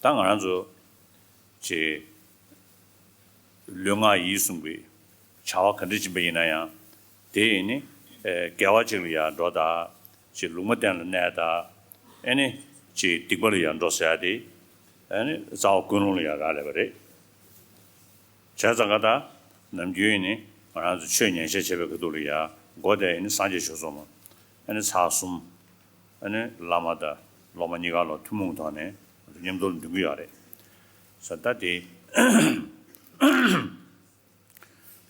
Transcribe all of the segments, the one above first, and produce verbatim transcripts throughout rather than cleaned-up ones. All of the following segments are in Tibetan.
ད་ང་རང་ཚོ་ཅིག་ལུས་ངག་ཡིད་གསུམ་གྱི་བྱ་བ་ག་འདྲ་ཕྱིན་པ་ཡིན་ན་ཡང་། དེ་ཡིན་ནི་ཨེ་དགེ་བ་ཅིག་ལ་ཡང་འགྲོ་དང་། ཅིག་ལུང་མ་བསྟན་ལ་གནས་དང་། ཨེ་ནི་ཅིག་སྡིག་པ་ལ་ཡང་འགྲོ་ཟེར་ཡ་དེ། ཨེ་ནི་རྩ་བ་ཀུན་སློང་ལ་ཡང་རག་ལས་པ་རེད། བྱས་ཙང་ཀ་ད་ནམ་རྒྱུན་ཡིན་ནི་ང་རང་ཚོ་ཆོས་ཉན་བཤད་བྱེད་པའི་ཁ་ཐུག་ལ་ཡང་མགོ་དེ་ཡིན་ནི་སངས་རྒྱས་ཆོས་ཚོགས་མ། ཨེ་ནི་ཚར་གསུམ། ཨ་ནི་བླ་མ་དང་སློབ་མ་གཉིས་ཀ་ལ་ཐུན་མོང་ཐོག་ནས་མཉམ་དུ་འདོན་གྱི་ཡོད་རེད། ས་ད་དེ་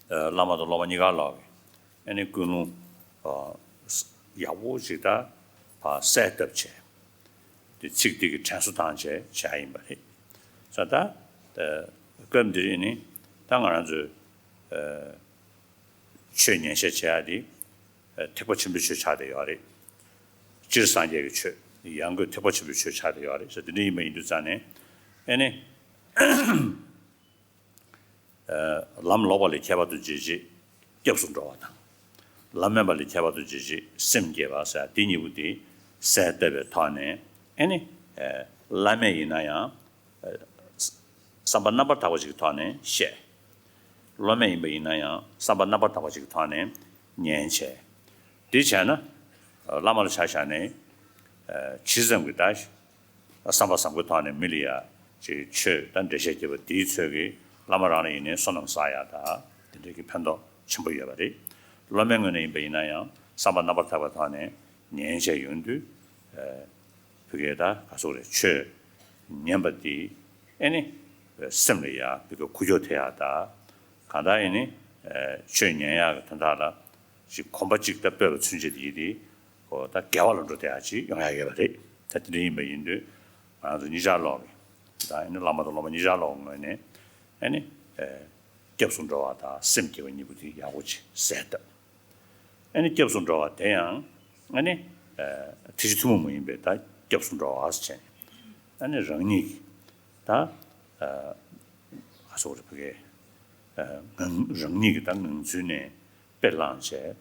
བླ་མ་དང་སློབ་མ་གཉིས་ཀ་ལ་ཨ་ནི་ཀུན་སློང་ཡག་པོ་ཞིག་ད་ཕར་གསལ་བཏབ་བྱས། དེ་ཚིག་དེ་གི་དྲན་གསོ་བཏང་བྱས་བྱས་ཡིན་པ་རེད། ས་ད་སྐབས་འདིར་ཨ་ནི་ད་ང་རང་ཚོས་ཆོས་ཉན་བཤད་བྱེད་ཡ་དེ་ཐེག་པ་ཆེན་པོའི་ཆོས་ཆགས་བསྡད་ཡོད་རེད། སྤྱིར་སངས་རྒྱས་ཀྱི་ཆོས། ཡང་སྒོས་ཐེག་པ་ཆེན་པོའི་ཆོས་ཆགས་བསྡད་ཡོད་རེད་ཟེར། དེ་འདྲ་ཡིན་པ་ཡིན་དུས་ཙང་ནས་ཨེ་ནི་ལམ་ལོག་པ་ལས་ཁྱད་པར་དུ་འབྱེད་བྱེད་སྐྱབས་སུ་འགྲོ་བ་དང་། ལམ་སྨན་པ་ལས་ཁྱད་པར་དུ་འབྱེད་བྱེད་སེམས་བསྐྱེད་པ་ཟེར་དེ་གཉིས་པོ་དེ་གསལ་བཏབ་པའི་ཐོག་ནས་ཨེ་ནི་བླ་མེད་ཡིན་ན་ཡང་བསམ་པ་རྣམ་པར་དག་པ་ཞིག་གི་ཐོག་ནས་བཤད། སློབ་མ་ཡིན་པ་ཡིན་ན་ཡང་བསམ་པ་རྣམ་པར་དག་པ་ཞིག་གི་ཐོག་ནས་ཉན་བྱས། དེ་བྱས་ན་བླ་མ་ལ་ཆ་བཞག་ནས་ཇི་ཙམ་གྱི་ད་བསམ་པ་བཟང་པོའི་ཐོག་ནས་མི་ལ་ཡ་ཅིག་ཆོས་དང་འགྲེལ་བཤད་བརྒྱབ་པ་དེའི་ཚོད་ཀྱིས་བླ་མ་རང་ལ་ཡིན་ནའི་བསོད་ནམས་བསགས་ཡ་ད་དེ་འདྲའི་གི་ཕན་ཐོགས་ཆེན་པོ་ཡོད་པ་རེད། སློབ་མའི་ངོས་ནས་ཡིན་པ་ཡིན་ན་ཡང་བསམ་པ་རྣམ་པར་དག་པའི་ཐོག་ནས་ཉན་བྱས་ཡོང་དུས། བུ་གའི་ད་ག་སོག་རེད། ཆོས་ཉན་པ་དེ་ཨེ་ནི་སེམས་ལ་ཡ་བུ་གའི་ཁུག་ཀྱོག་ཐེབས་ཡ་ད་གང་ལྟར་ཨེ་ནི་ཆོས་ཉན་ཡག་གི་དོན་དག་ལ་ཅིག་གོམ་པ་གཅིག་ད་སྤོས་པ་ཚུན་ཆད་དེ་ཡིན་དེ་ཁོ་ད་དགེ་བ་ལ་འགྲོ་བསྡད་ཡག་ཅིག་ཡོང་ཡག་ཡོད་པ་རེད། ད་དེ་འདྲ་ཡིན་པ་ཡིན་དུས་ང་རང་ཚོ་གཉིས་ཆར་ལོག་གི་ད་ཨེ་ནི་བླ་མ་དང་སློབ་མ་གཉིས་ཆར་ལོག་གི་ངོས་ནས་ཨེ་ནི་སྐྱབས་སུ་འགྲོ་བ་དང་སེམས་བསྐྱེད་པ་གཉིས་པོ་དེ་ཡག་པོ་ཅིག་གསལ་བཏབ། ཨ་ནི་སྐྱབས་སུ་འགྲོ་བ་དེ་ཡང་ཨ་ནི་ཨ་ཐེག་ཆེན་ཐུན་མོང་མ་ཡིན་པའི་ད་སྐྱབས་སུ་འགྲོ་བ་ཟེར་བྱས་ནས་ཨ་ནི་རང་ཉིད་ཀྱི་ད་ཨ་ག་སོག་རེ་བ་གའི་ཨ་ངང་རང་ཉིད་ཀྱི་ད་ངང་ཚུལ་ནས་དཔེ་བླངས་བྱས།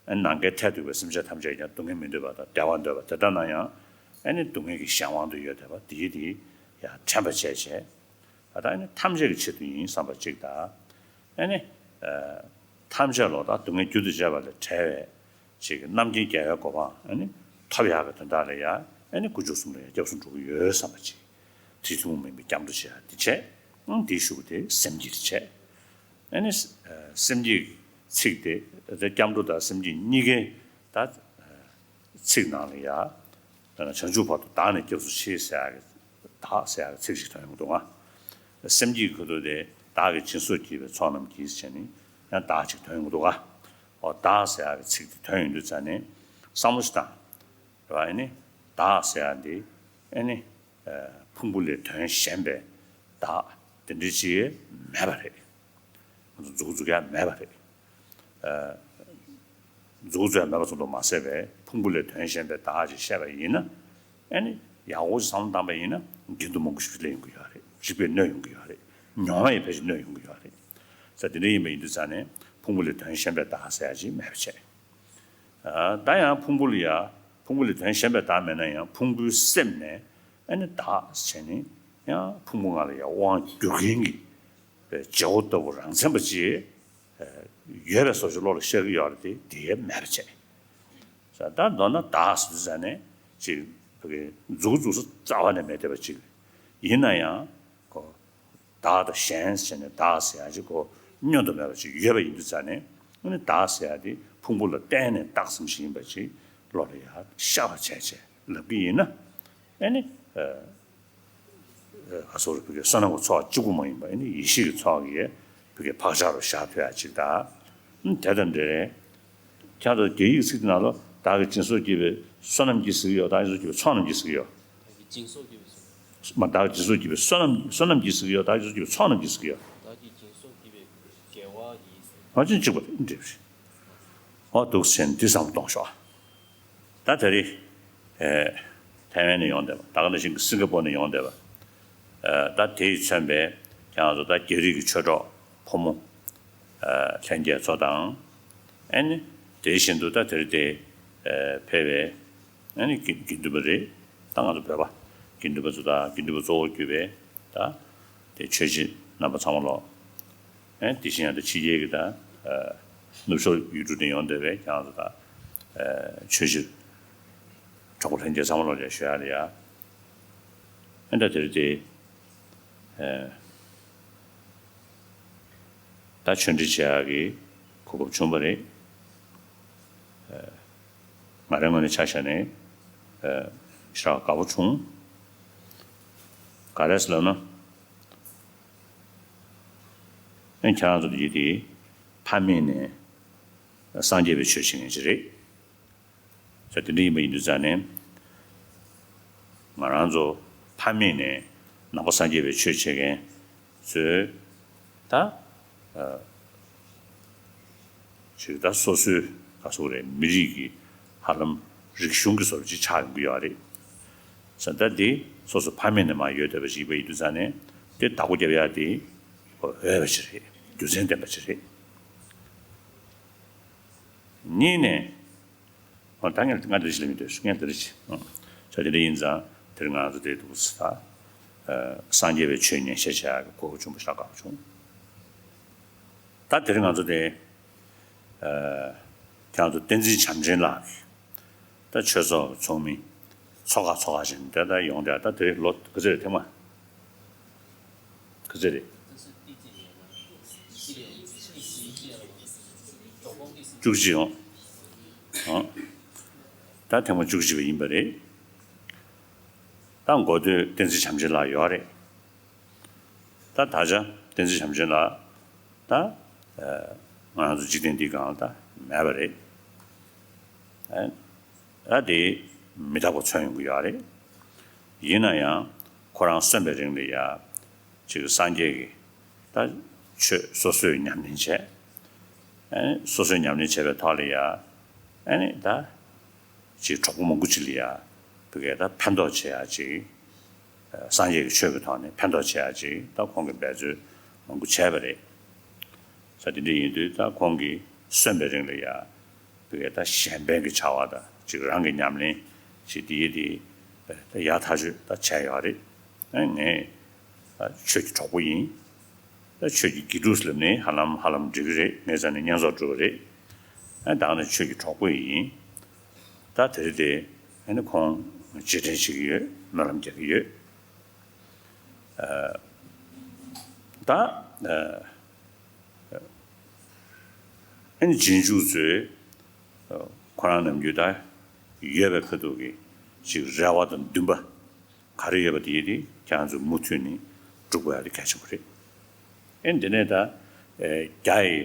ཨ་ནི་ནམ་མཁའི་མཐས་གཏུགས་པའི་སེམས་ཅན་ཐམས་ཅད་ཀྱང་སྡུག་བསྔལ་མི་འདོད་པ་དང་བདེ་བ་འདོད་པ་དེ་ལྟར་ན་ཡང་ཨ་ནི་སྡུག་བསྔལ་གྱི་གཞན་དབང་དུ་ཡོད་བསྡད་པ་དེའི་དེ་ཡང་དྲན་པ་བྱས་བྱས། ད་ལྟ་ཨ་ནི་ཐམས་ཅད་ཀྱི་ཆེད་དུ་ཡིན་བསམ་པ་གཅིག་དང་། ཨ་ནི་ཨ་ཐམས་ཅད་ལོ་ད་སྡུག་བསྔལ་རྒྱུ་དང་བཅས་པ་ལས་བྲལ་བའི་ཅིག་རྣམ་མཁྱེན་རྒྱལ་བའི་གོ་འཕང་ཨ་ནི་ཐོབ་ཡག་གི་དོན་དག་ལ་ཡང་ཨ་ནི་དཀོན་མཆོག་གསུམ་ལ་ཡང་སྐྱབས་སུ་འགྲོ་གི་ཡོད་བསམ་པ་ཅིག་དེ་ཐུན་མོང་མ་ཡིན་པའི་སྐྱབས་འགྲོ་བྱེད་ཡག་དེ་བྱས། ཨང་དེའི་གཞུག་གུ་དེ་སེམས་བསྐྱེད་དེ་བྱས། ཨ་ནི་སེམས་བསྐྱེད་ཚིག་དེ་སྐྱབས་འགྲོ་དང་སེམས་བསྐྱེད་གཉིས་ཀའི་ད་ཚིག་ནང་ལ་ཡ། བྱང་ཆུབ་བར་དུ་བདག་ནི་སྐྱབས་སུ་མཆི་ཟེར་ཡག་གི་བདག་ཟེར་ཡག་གི་ཚིག་ཅིག་ཐོན་ཡོང་གི་འདུག་ག་སེམས་བསྐྱེད་ཀྱི་ཁ་ཐུག་དེ་བདག་གིས་སྦྱིན་སོགས་བགྱིས་པའི་ཚོགས་རྣམས་ཀྱིས་ཟེར་ནས་ཡང་བདག་ཅིག་ཐོན་ཡོང་གི་འདུག་ག་འོ་བདག་ཟེར་ཡག་གི་ཚིག་དེ་ཐོན་ཡོང་དུས་ཙ་ནས་བསམ་བློ་ཞིག་བཏང་། རེད་བ། ཨེ་ནི་བདག་ཟེར་ཡག་འདི་ཨེ་ནི་ཕུང་པོ་ལས་དོན་གཞན་པའི་བདག་དེ་འདྲ་ཅིག་མེད་པ་རེད། མཛུབ་བཙུགས་ཡག་མེད་པ་རེད། མཛུབ་བཙུགས་ཡག་མེད་པ་ཙམ་དུ་མ་ཟད་པའི་ཕུང་པོ་ལས་དོན་གཞན་པའི་བདག་ཅེས་བཤད་པ་ཡིན་ན། ཨ་ནི་ཡག་པོ་ཞིག་བསམ་བློ་བཏང་པ་ཡིན་ན་རྒྱུན་དུ་མང་པོ་ཞིག་སླེབས་ཡོང་གི་ཡོད་རེད། རིག་པས་གནོད་ཡོང་གི་ཡོད་རེད། མྱོང་བས་ཕལ་ཆེར་གནོད་ཡོང་གི་ཡོད་རེད། ས་དེ་འདྲ་ཡིན་པ་ཡིན་དུས་ཙང་ནས་ཕུང་པོ་ལས་དོན་གཞན་པའི་བདག་ཟེར་ཡག་ཅིག་མེད་པ་བྱས། ད་ཡང་ཕུང་པོ་ལ་ཡ་ཕུང་པོ་ལས་དོན་གཞན་པའི་བདག་མེད་ན་ཡང་ཕུང་པོའི་སེམས་ནས་ཨ་ནི་བདག་བྱས་ནས་ཡང་ཕུང་པོ་ལྔ་ལ་ཡང་དབང་བསྒྱུར་མཁན་གྱི་བྱེད་པོ་ལྟ་བུ་རང་མཚན་པ་ཅིག་ཡོད་པའི་བཟོ་ཅིག་བློ་ལ་ཤར་གྱི་ཡོད་རེད་དེ། དེ་མེད་པ་བྱས། ད་མདོར་ན་བདག་ཟེར་དུས་ཙ་ནས་ཅིག་བོད་སྐད་མཛུབ་བཙུགས་ས་རྩ་བ་ནས་མེད་བསྡད་པ་ཅིག་ཡིན་ན་ཡང་ཁོ། བདག་དང་གཞན་ཟེར་ནས་བདག་ཟེར་ཡག་ཅིག་གོ་བསྙོན་དུ་མེད་པ་ཅིག་ཡོད་པ་ཡིན་དུས་ཙ་ནས། ཨ་ནི་བདག་ཟེར་ཡག་དེ་ཕུང་པོ་ལ་གཏན་ནས་བཏགས་ཙམ་ཞིག་ཡིན་པ་ཅིག་བློ་ལ་ཡ་ཤར་བ་བྱས་བྱས་ལབ་ཀྱི་ཡིན་ན། ཨ་ནི་ཨ་སོགས་རེ་བོད་སྐད་བསོད་ནམས་ཀྱི་ཚོགས་གཅིག་པུ་མ་ཡིན་པ་ཨ་ནི་ཡེ་ཤེས་ཀྱི་ཚོགས་ཀྱི་བོད་སྐད་བག་ཆགས་རུ་བཞག་ཐུབ་ཡག་ཅིག་དང་། དེ་དང་འབྲེལ། ཁྱེད་ཚོ་རྒྱ་ཡིག་ཚིག་དེ་ནང་ལ་བདག་གིས་སྦྱིན་སོགས་བགྱིས་པའི་བསོད་ནམས་ཀྱིས་ཟེར་གྱི་ཡོད། བདག་གིས་སྦྱིན་སོགས་བགྱིས་པའི་ཚོགས་རྣམས་ཀྱིས་ཟེར་གྱི་ཡོད། བདག་གིས་སྦྱིན་སོགས་བགྱིས་པའི་ཚོགས་རྣམས་ཀྱིས་ཟེར་གྱི་ཡོད། མ་བདག་གིས་སྦྱིན་སོགས་བགྱིས་པའི་བསོད་ནམས་བསོད་ནམས་ཀྱིས་ཟེར་གྱི་ཡོད། བདག་གིས་སྦྱིན་སོགས་བགྱིས་པའི་ཚོགས་རྣམས་ཀྱིས་ཟེར་གྱི་ཡོད། བདག་གིས་སྦྱིན་སོགས་བགྱིས་པའི་དགེ་བ་ཡིས་ཟེར། ཨ་ཅེ་གཅིག་པ་རེད། འགྲིག་རེད། ཨོ་འདུག་སེ་འདི་བསམ་བློ་གཏོང་ཤོག་ཨ། ད་དེ་རིང་ཨེ་ཐའེ་ཝན་ནས་ཡོང་བསྡད་པ། ད་ག་ནང་བཞིན་གྱི་སིང་ག་པོར་ནས་ཡོང་བསྡད་པ། ཨེ་ད་དེ་ཡིས་མཚོན་པའི་ཁྱེད་རང་ཚོ་ད་རྒྱ་རིགས་ཀྱི་ཆོས་གྲོགས་ཕོ་མོ་ཨེ་ལྷན་རྒྱས་ཚོ་དང་། ཨེ་ནི་དེ་བཞིན་དུ་ད་དེ་རིང་དེ་ཨེ་ཕེབས་པའི་ཨེ་ནི་དགེ་དགེ་འདུན་པ་རེད། ད་ང་ཚོ་བོད་པ། དགེ་འདུན་པ་ཚོ་དང་དགེ་འདུན་པ་གཙོ་བོར་གྱུར་པའི་ད་དེ་ཆོས་བྱེད་རྣམ་པ་ཚང་མ་ལོ། ཨེ་དེ་བཞིན་ཡང་ད་ཕྱི་རྒྱལ་གྱི་ད་ནུབ་ཕྱོགས་ཡུལ་གྲུ་ནས་ཡོང་བསྡད་པའི་ཁྱེད་རང་ཚོ་ད་ཆོས་བྱེད་གྲོགས་པོ་ལྷན་རྒྱས་ཚང་མ་ལོ་ལ་ཞུ་ཡ་ལ་ཡ། ཨེ་ད་དེ་རེད་དེ། ད་ཆོས་འབྲེལ་བྱེད་ཡག་གི་གོ་སྐབས་བྱུང་བ་རེད། ང་རའི་ངོས་ནས་ཆ་བཞག་ནས་ཞེ་དྲག་དགའ་པོ་བྱུང་། ག་རེ་ཟེར་ལབ་ན། ཨེ་ཁྱེད་རང་ཚོ་འདི་དེ་ཕ་མེས་ནས་སངས་རྒྱས་པའི་ཆོས་བྱེད་མཁན་ཅིག་རེད། ས་དེ་འདྲ་ཡིན་པ་ཡིན་དུས་ཙང་ནས། ང་རང་ཚོ་ཕ་མེས་ནས་ནང་པ་སངས་རྒྱས་པའི་ཆོས་བྱེད་མཁན་ཚོས་ད་ཅིག་ད་སོ་སོའི་ག་སོག་རེད། མི་རིགས་ཀྱི་ཧ་ལམ་རིག་གཞུང་གི་བཟོ་འདྲ་ཅིག་ཆགས་ཡོང་གི་ཡོད་རེད། ས་ད་དེ་སོ་སོ་ཕ་མེས་ནས་མར་ཡོད་བསྡད་པ་ཞིག་ཡིན་པ་ཡིན་དུས་ཙང་ནས། དེ་བདག་པོ་རྒྱབ་ཡག་དེ་འོས་པ་ཅིག་རེད། རྒྱུ་མཚན་ལྡན་པ་ཅིག་རེད། གཉིས་ནས། ཨོ་ད་ངས་ང་འདིར་ཞིག་ལ་མི་འདོད། ངས་འདིར་ཞིག་ཨོ། ས་དེ་འདྲ་ཡིན་ཙང་དེར་ང་ཚོ་དེ་འདུག་ས། སངས་རྒྱས་པའི་ཆོས་ཉན་བཤད་བྱ་གི་གོ་སྐབས་བྱུང་བ་ཞེ་དྲག་དགའ་པོ་བྱུང་། ད་དེར་ང་ཚོ་དེ་ཁྱེད་ཚོ་བསྟན་འཛིན་བྱམས་ཆེན་ལགས་ཀྱི་ད་ཆོས་ཚོགས་ཚོགས་མི་ཚོགས་ཁག་ཚོགས་ཁག་བཞིན་དེ་ད་ཡོང་དེ་ད་དེ་ལོ་ག་ཚོད་རེད་ཐེངས་མ། ག་ཚོད་རེད། བཅུ་གཅིག་ཡོང་། ཨང་། ད་ཐེངས་མ་བཅུ་གཅིག་པ་ཡིན་པ་རེད། ད་འགོ་སྟོད་བསྟན་འཛིན་བྱམས་ཆེན་ལགས་ཡོད་རེད། ད་ད་ཆ་བསྟན་འཛིན་བྱམས་ཆེན་ལགས་ད་ང་རང་ཚོ་འཇིག་རྟེན་འདིའི་སྒང་ལ་ད་མེད་པ་རེད། ཨ་ད་དེ་མི་རྟག་པ་མཚོན་ཡོང་གི་ཡོད་རེད། ཡིན་ན་ཡང་ཁོ་རང་གསོན་པའི་རིང་ལ་ཡ། ཅིག་སངས་རྒྱས་ཀྱི་ད་ཆོས་སོ་སོས་ཉམས་ལེན་བྱས། ཨ་ནི་སོ་སོས་ཉམས་ལེན་བྱས་པའི་ཐོག་ལ་ཡ། ཨ་ནི་ད་ཅིག་གྲོགས་པོ་མང་པོ་ཅིག་ལ་ཡ་བོད་སྐད་ད་ཕན་ཐོགས་བྱེད་ཡ་ཅིག་སངས་རྒྱས་ཀྱི་ཆོས་ཀྱི་ཐོག་ནས་ཕན་ཐོགས་བྱེད་ཡ་ཅིག་ད་ཁོང་གིས་འབད་རྩོལ་མང་པོ་བྱས་པ་རེད། ས་དེ་འདྲ་ཡིན་དུས་ད་ཁོང་གིས་གསོན་པའི་རིང་ལ་ཡ། བོད་སྐད་ད་གཞན་ཕན་གྱི་བྱ་བ་དང་ཅིག་རང་གི་ཉམས་ལེན་ཅིག་དེ་ཡི་དེ་ད་ཡག་ཐག་ཆོད་ད་བྱས་ཡོད་རེད། ཨ་ངས་ད་ཆོས་ཀྱི་གྲོགས་པོ་ཡིན། ད་ཆོས་ཀྱི་དགེ་ཕྲུག་ཟེར་ནས་ཧ་ལམ་ཧ་ལམ་འགྲིག་གི་རེད། ངའི་རྩ་ནས་བསྙེན་རྫོགས་གྲུབ་པ་རེད། ཨ་ད་ནི་ཆོས་ཀྱི་གྲོགས་པོ་ཡིན། ད་དེ་རེད་དེ། ཨ་ནི་ཁོང་རྗེས་དྲན་བྱེད་ཀྱི་ཡོད། སྨོན་ལམ་རྒྱག་གི་ཡོད། ཨ་ད་ཨ་ཨ་ནི་རྗེས་འཇུག་ཚོས་ཨ་ཁོ་རང་ནམ་རྒྱུན་ད་ཡོད་པའི་ཁ་ཐུག་གི་ཅིག་རེ་བ་དང་འདུན་པ་ག་རེ་ཡོད་པ་དེ་ཡིན་དེ་ཁྱེད་རང་ཚོས་མུ་མཐུད་ནས་སྒྲུབ་དགོས་ཡ་དེ་གལ་ཆེན་པོ་རེད། ཨ་ནི་དེ་ནས་ད་ཨ་རྒྱ་ཡི་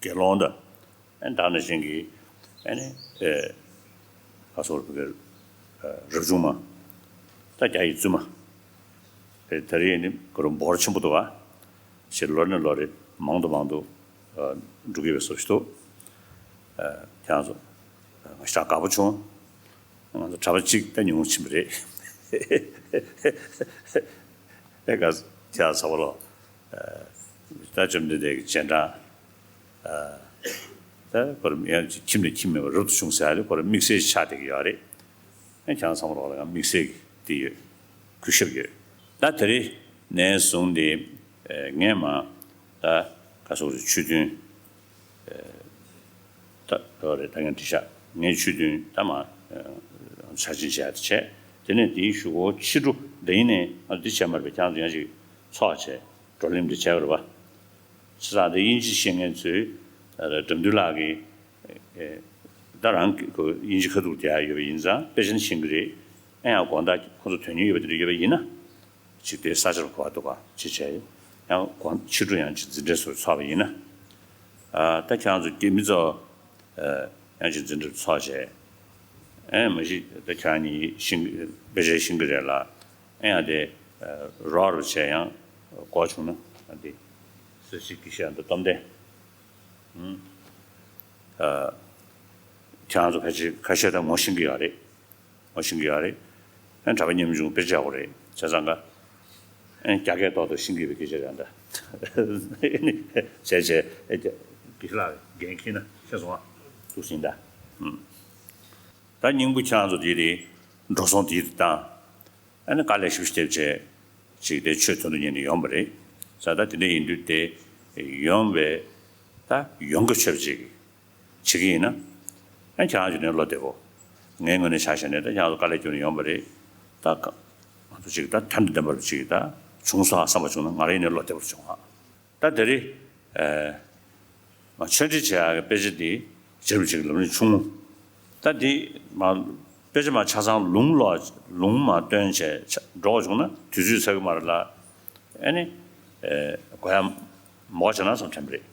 དགེ་སློང་དང་། ཨ་ནི་ད་ནང་བཞིན་གྱི་ཨ་ནི་ཨེ་ཁ་སོར་བུ་གའི་རབ་བྱུང་མ། ད་རྒྱ་ཡི་བཙུན་མ། ཨེ་ད་རེས་ནི་ཁོ་རང་འབོར་ཆེན་པོ་འདུག་ག་ཞེས་ལོ་ནས་ལོ་རེ་མང་དུ་མང་དུ་ཨ་འགྲོ་གི་ཡོད་པའི་བཟོ་ཞིག་འདུག་ཨ་ཁྱེད་རང་ཚོ་ང་ཞེ་དྲག་དགའ་པོ་བྱུང་། ང་ཚོ་གྲྭ་པ་གཅིག་ད་ཉུང་ཕྱིན་པ་རེད། ཨེ་ག་ཁྱེད་རང་ཚོ་བ་ལོ། ད་བཅོམ་ལྡན་འདས་ཀྱི་རྗེས་འབྲང་། ད་ཁོ་རང་ཡང་ཅིག་ཁྱིམ་ནས་ཁྱིམ་མེད་པར་རབ་ཏུ་བྱུང་ཟེར་ཡ་དེ་ཁོ་རང་དམིགས་བསལ་ཞིག་ཆགས་བསྡད་ཀྱི་ཡོད་རེད། ཨེ་ཁྱེད་རང་ཚང་མ་ལོག་ལ་ཡང་དམིགས་བསལ་གྱི་དེ་ཡོད། གུས་ཞབས་ཡོད། ད་དེ་རིང་ནས་བཟུང་སྟེ་ངས་མ་ད་ག་སོག་རེ་ཆོས་མཐུན། ད་ལོ་རེ་ད་ངས་འདི་བཞག་ངས་ཆོས་མཐུན་ད་མ་ཆ་ཆེན་བྱས་ཏེ་བྱས། དེ་ནས་དེའི་གཞུག་གུ་ཕྱི་དྲོ་འདི་ཡིན་ནས་ང་འདི་བྱས་མ་རེད་པས། ཁྱེད་རང་ཚོ་ཡང་ཅིག་ཚོགས་བྱས་བགྲོ་གླེང་འདི་བྱས་པ་རེད་པ། བྱས་ཙང་དེ་དབྱིན་ཇི་ཤེས་མཁན་ཚོས་དགྲ་འདུལ་ལགས་ཀྱིས་ད་རང་གི་དབྱིན་ཇི་ཁ་ཐུག་དེ་ཡང་ཡོད་པ་ཡིན་ཙང་དཔེ་ཆ་ནི་ཤེས་ཀྱི་རེད། ཨེ་ཡང་དགོང་དག་ཁོ་ཚོ་དོན་སྙིང་ཡོད་པ་དེ་འདྲ་ཡོད་པ་ཡིན་ན། ཅིག་དེ་ས་ཆར་གོ་བ་འདུག་ག་ཅེས་བྱས་ཡོད། ཡང་དགོང་ཕྱི་དྲོ་ཡང་ཅིག་འཛིན་གྲྭ་ཚོ་ཚོགས་པ་ཡིན་ན། ཨ་ད་ཁྱེད་རང་ཚོ་སྐྱེ་མི་ཚོ་ཨ་ཡང་ཅིག་འཛིན་གྲྭ་ཚོགས་བྱས། ཨེ་མ་གཞི་ད་ཁྱེད་རང་གཉིས་ཤེས་དཔེ་ཆ་ཤེས་ཀྱི་རེད་ལ། ཨེ་ཡང་དེ་རོགས་རོགས་བྱས་ཡང་གོ་བྱུང་ན་ཨ་དེ་སུ་ཞིག་གིས་བཤད་འདུག་སྟོབས་ལྡན། ཨ་ཁྱེད་རང་ཚོ་ཕལ་ཆེར་ཁ་ཤས་ད་ངོ་ཤེས་ཀྱི་ཡོད་རེད། ངོ་ཤེས་ཀྱི་ཡོད་རེད། ཨ་གྲྭ་པ་ཉམ་ཆུང་དཔེ་ཆ་ཡག་པོ་རེད། བྱས་ཙང་ཀ་ཨ་རྒྱ་སྐད་ཏོག་ཏོག་ཤེས་ཀྱི་ཡོད་པའི་སྐད་ཆ་རེད་ད། བྱས་བྱས་ཨ་རྒྱ་དགེ་ལགས་འགན་འཁྱེར་ན་ཤེས་སོང་ཨ། ཐུགས་ཟིན་ད། ཨུམ། ད་སྙིང་པོ་ཁྱེད་རང་ཚོ་དེ་རེད། འགྲོ་སོང་དེ་རེད་ད། ཨ་ནི་དཀའ་ལས་ཞེ་པོ་ཅིག་བརྒྱབ་བྱས་ཅིག་དེ་ཆོས་ཐོན་ཐོན་ཉན་ནས་ཡོང་བ་རེད། ས་ད་དེ་འདྲ་ཡིན་དུས་དེ་ཡོང་བའི་ད་ཡོང་གི་ཆོད་པ་ཅིག་བྱེད་ཀྱི་ཡིན་ན། ཨ་ཁྱེད་རང་ཚོ་ནས་བློ་བདེ་པོ། ངའི་ངོས་ནས་ཆ་བཞག་ནས་ད་ཁྱེད་རང་ཚོ་དཀའ་ལས་བརྒྱབ་ནས་ཡོང་བ་རེད། ད་ང་ཚོ་ཅིག་ད་དོན་དང་ལྡན་པ་ཅིག་ད་བྱུང་སོང་ཨ་བསམ་པ་བྱུང་ན་ང་རང་ཡིན་ནས་བློ་བདེ་པོ་བྱུང་ཨ། ད་དེ་རིང་ཨ་ཆོས་འབྲེལ་བྱེད་ཡག་གི་དཔེ་ཆ་འདི་རྗེ་རིན་པོ་ཆེ་གི་ལམ་རིམ་ཆུང་ངུ། ད་འདི་མ་དཔེ་ཆ་མ་ཆ་ཚང་ལུང་ལོག་ལུང་མ་བཏོན་བྱས་འགྲོ་བ་བྱུང་ན་དུས་ཚོད་ཚར་གི་མ་རེད་ལ། ཨ་ནི་ཨ་དགོས་ཡག་མོ་བྱས་ན་བསམ་དྲན་པ་རེད།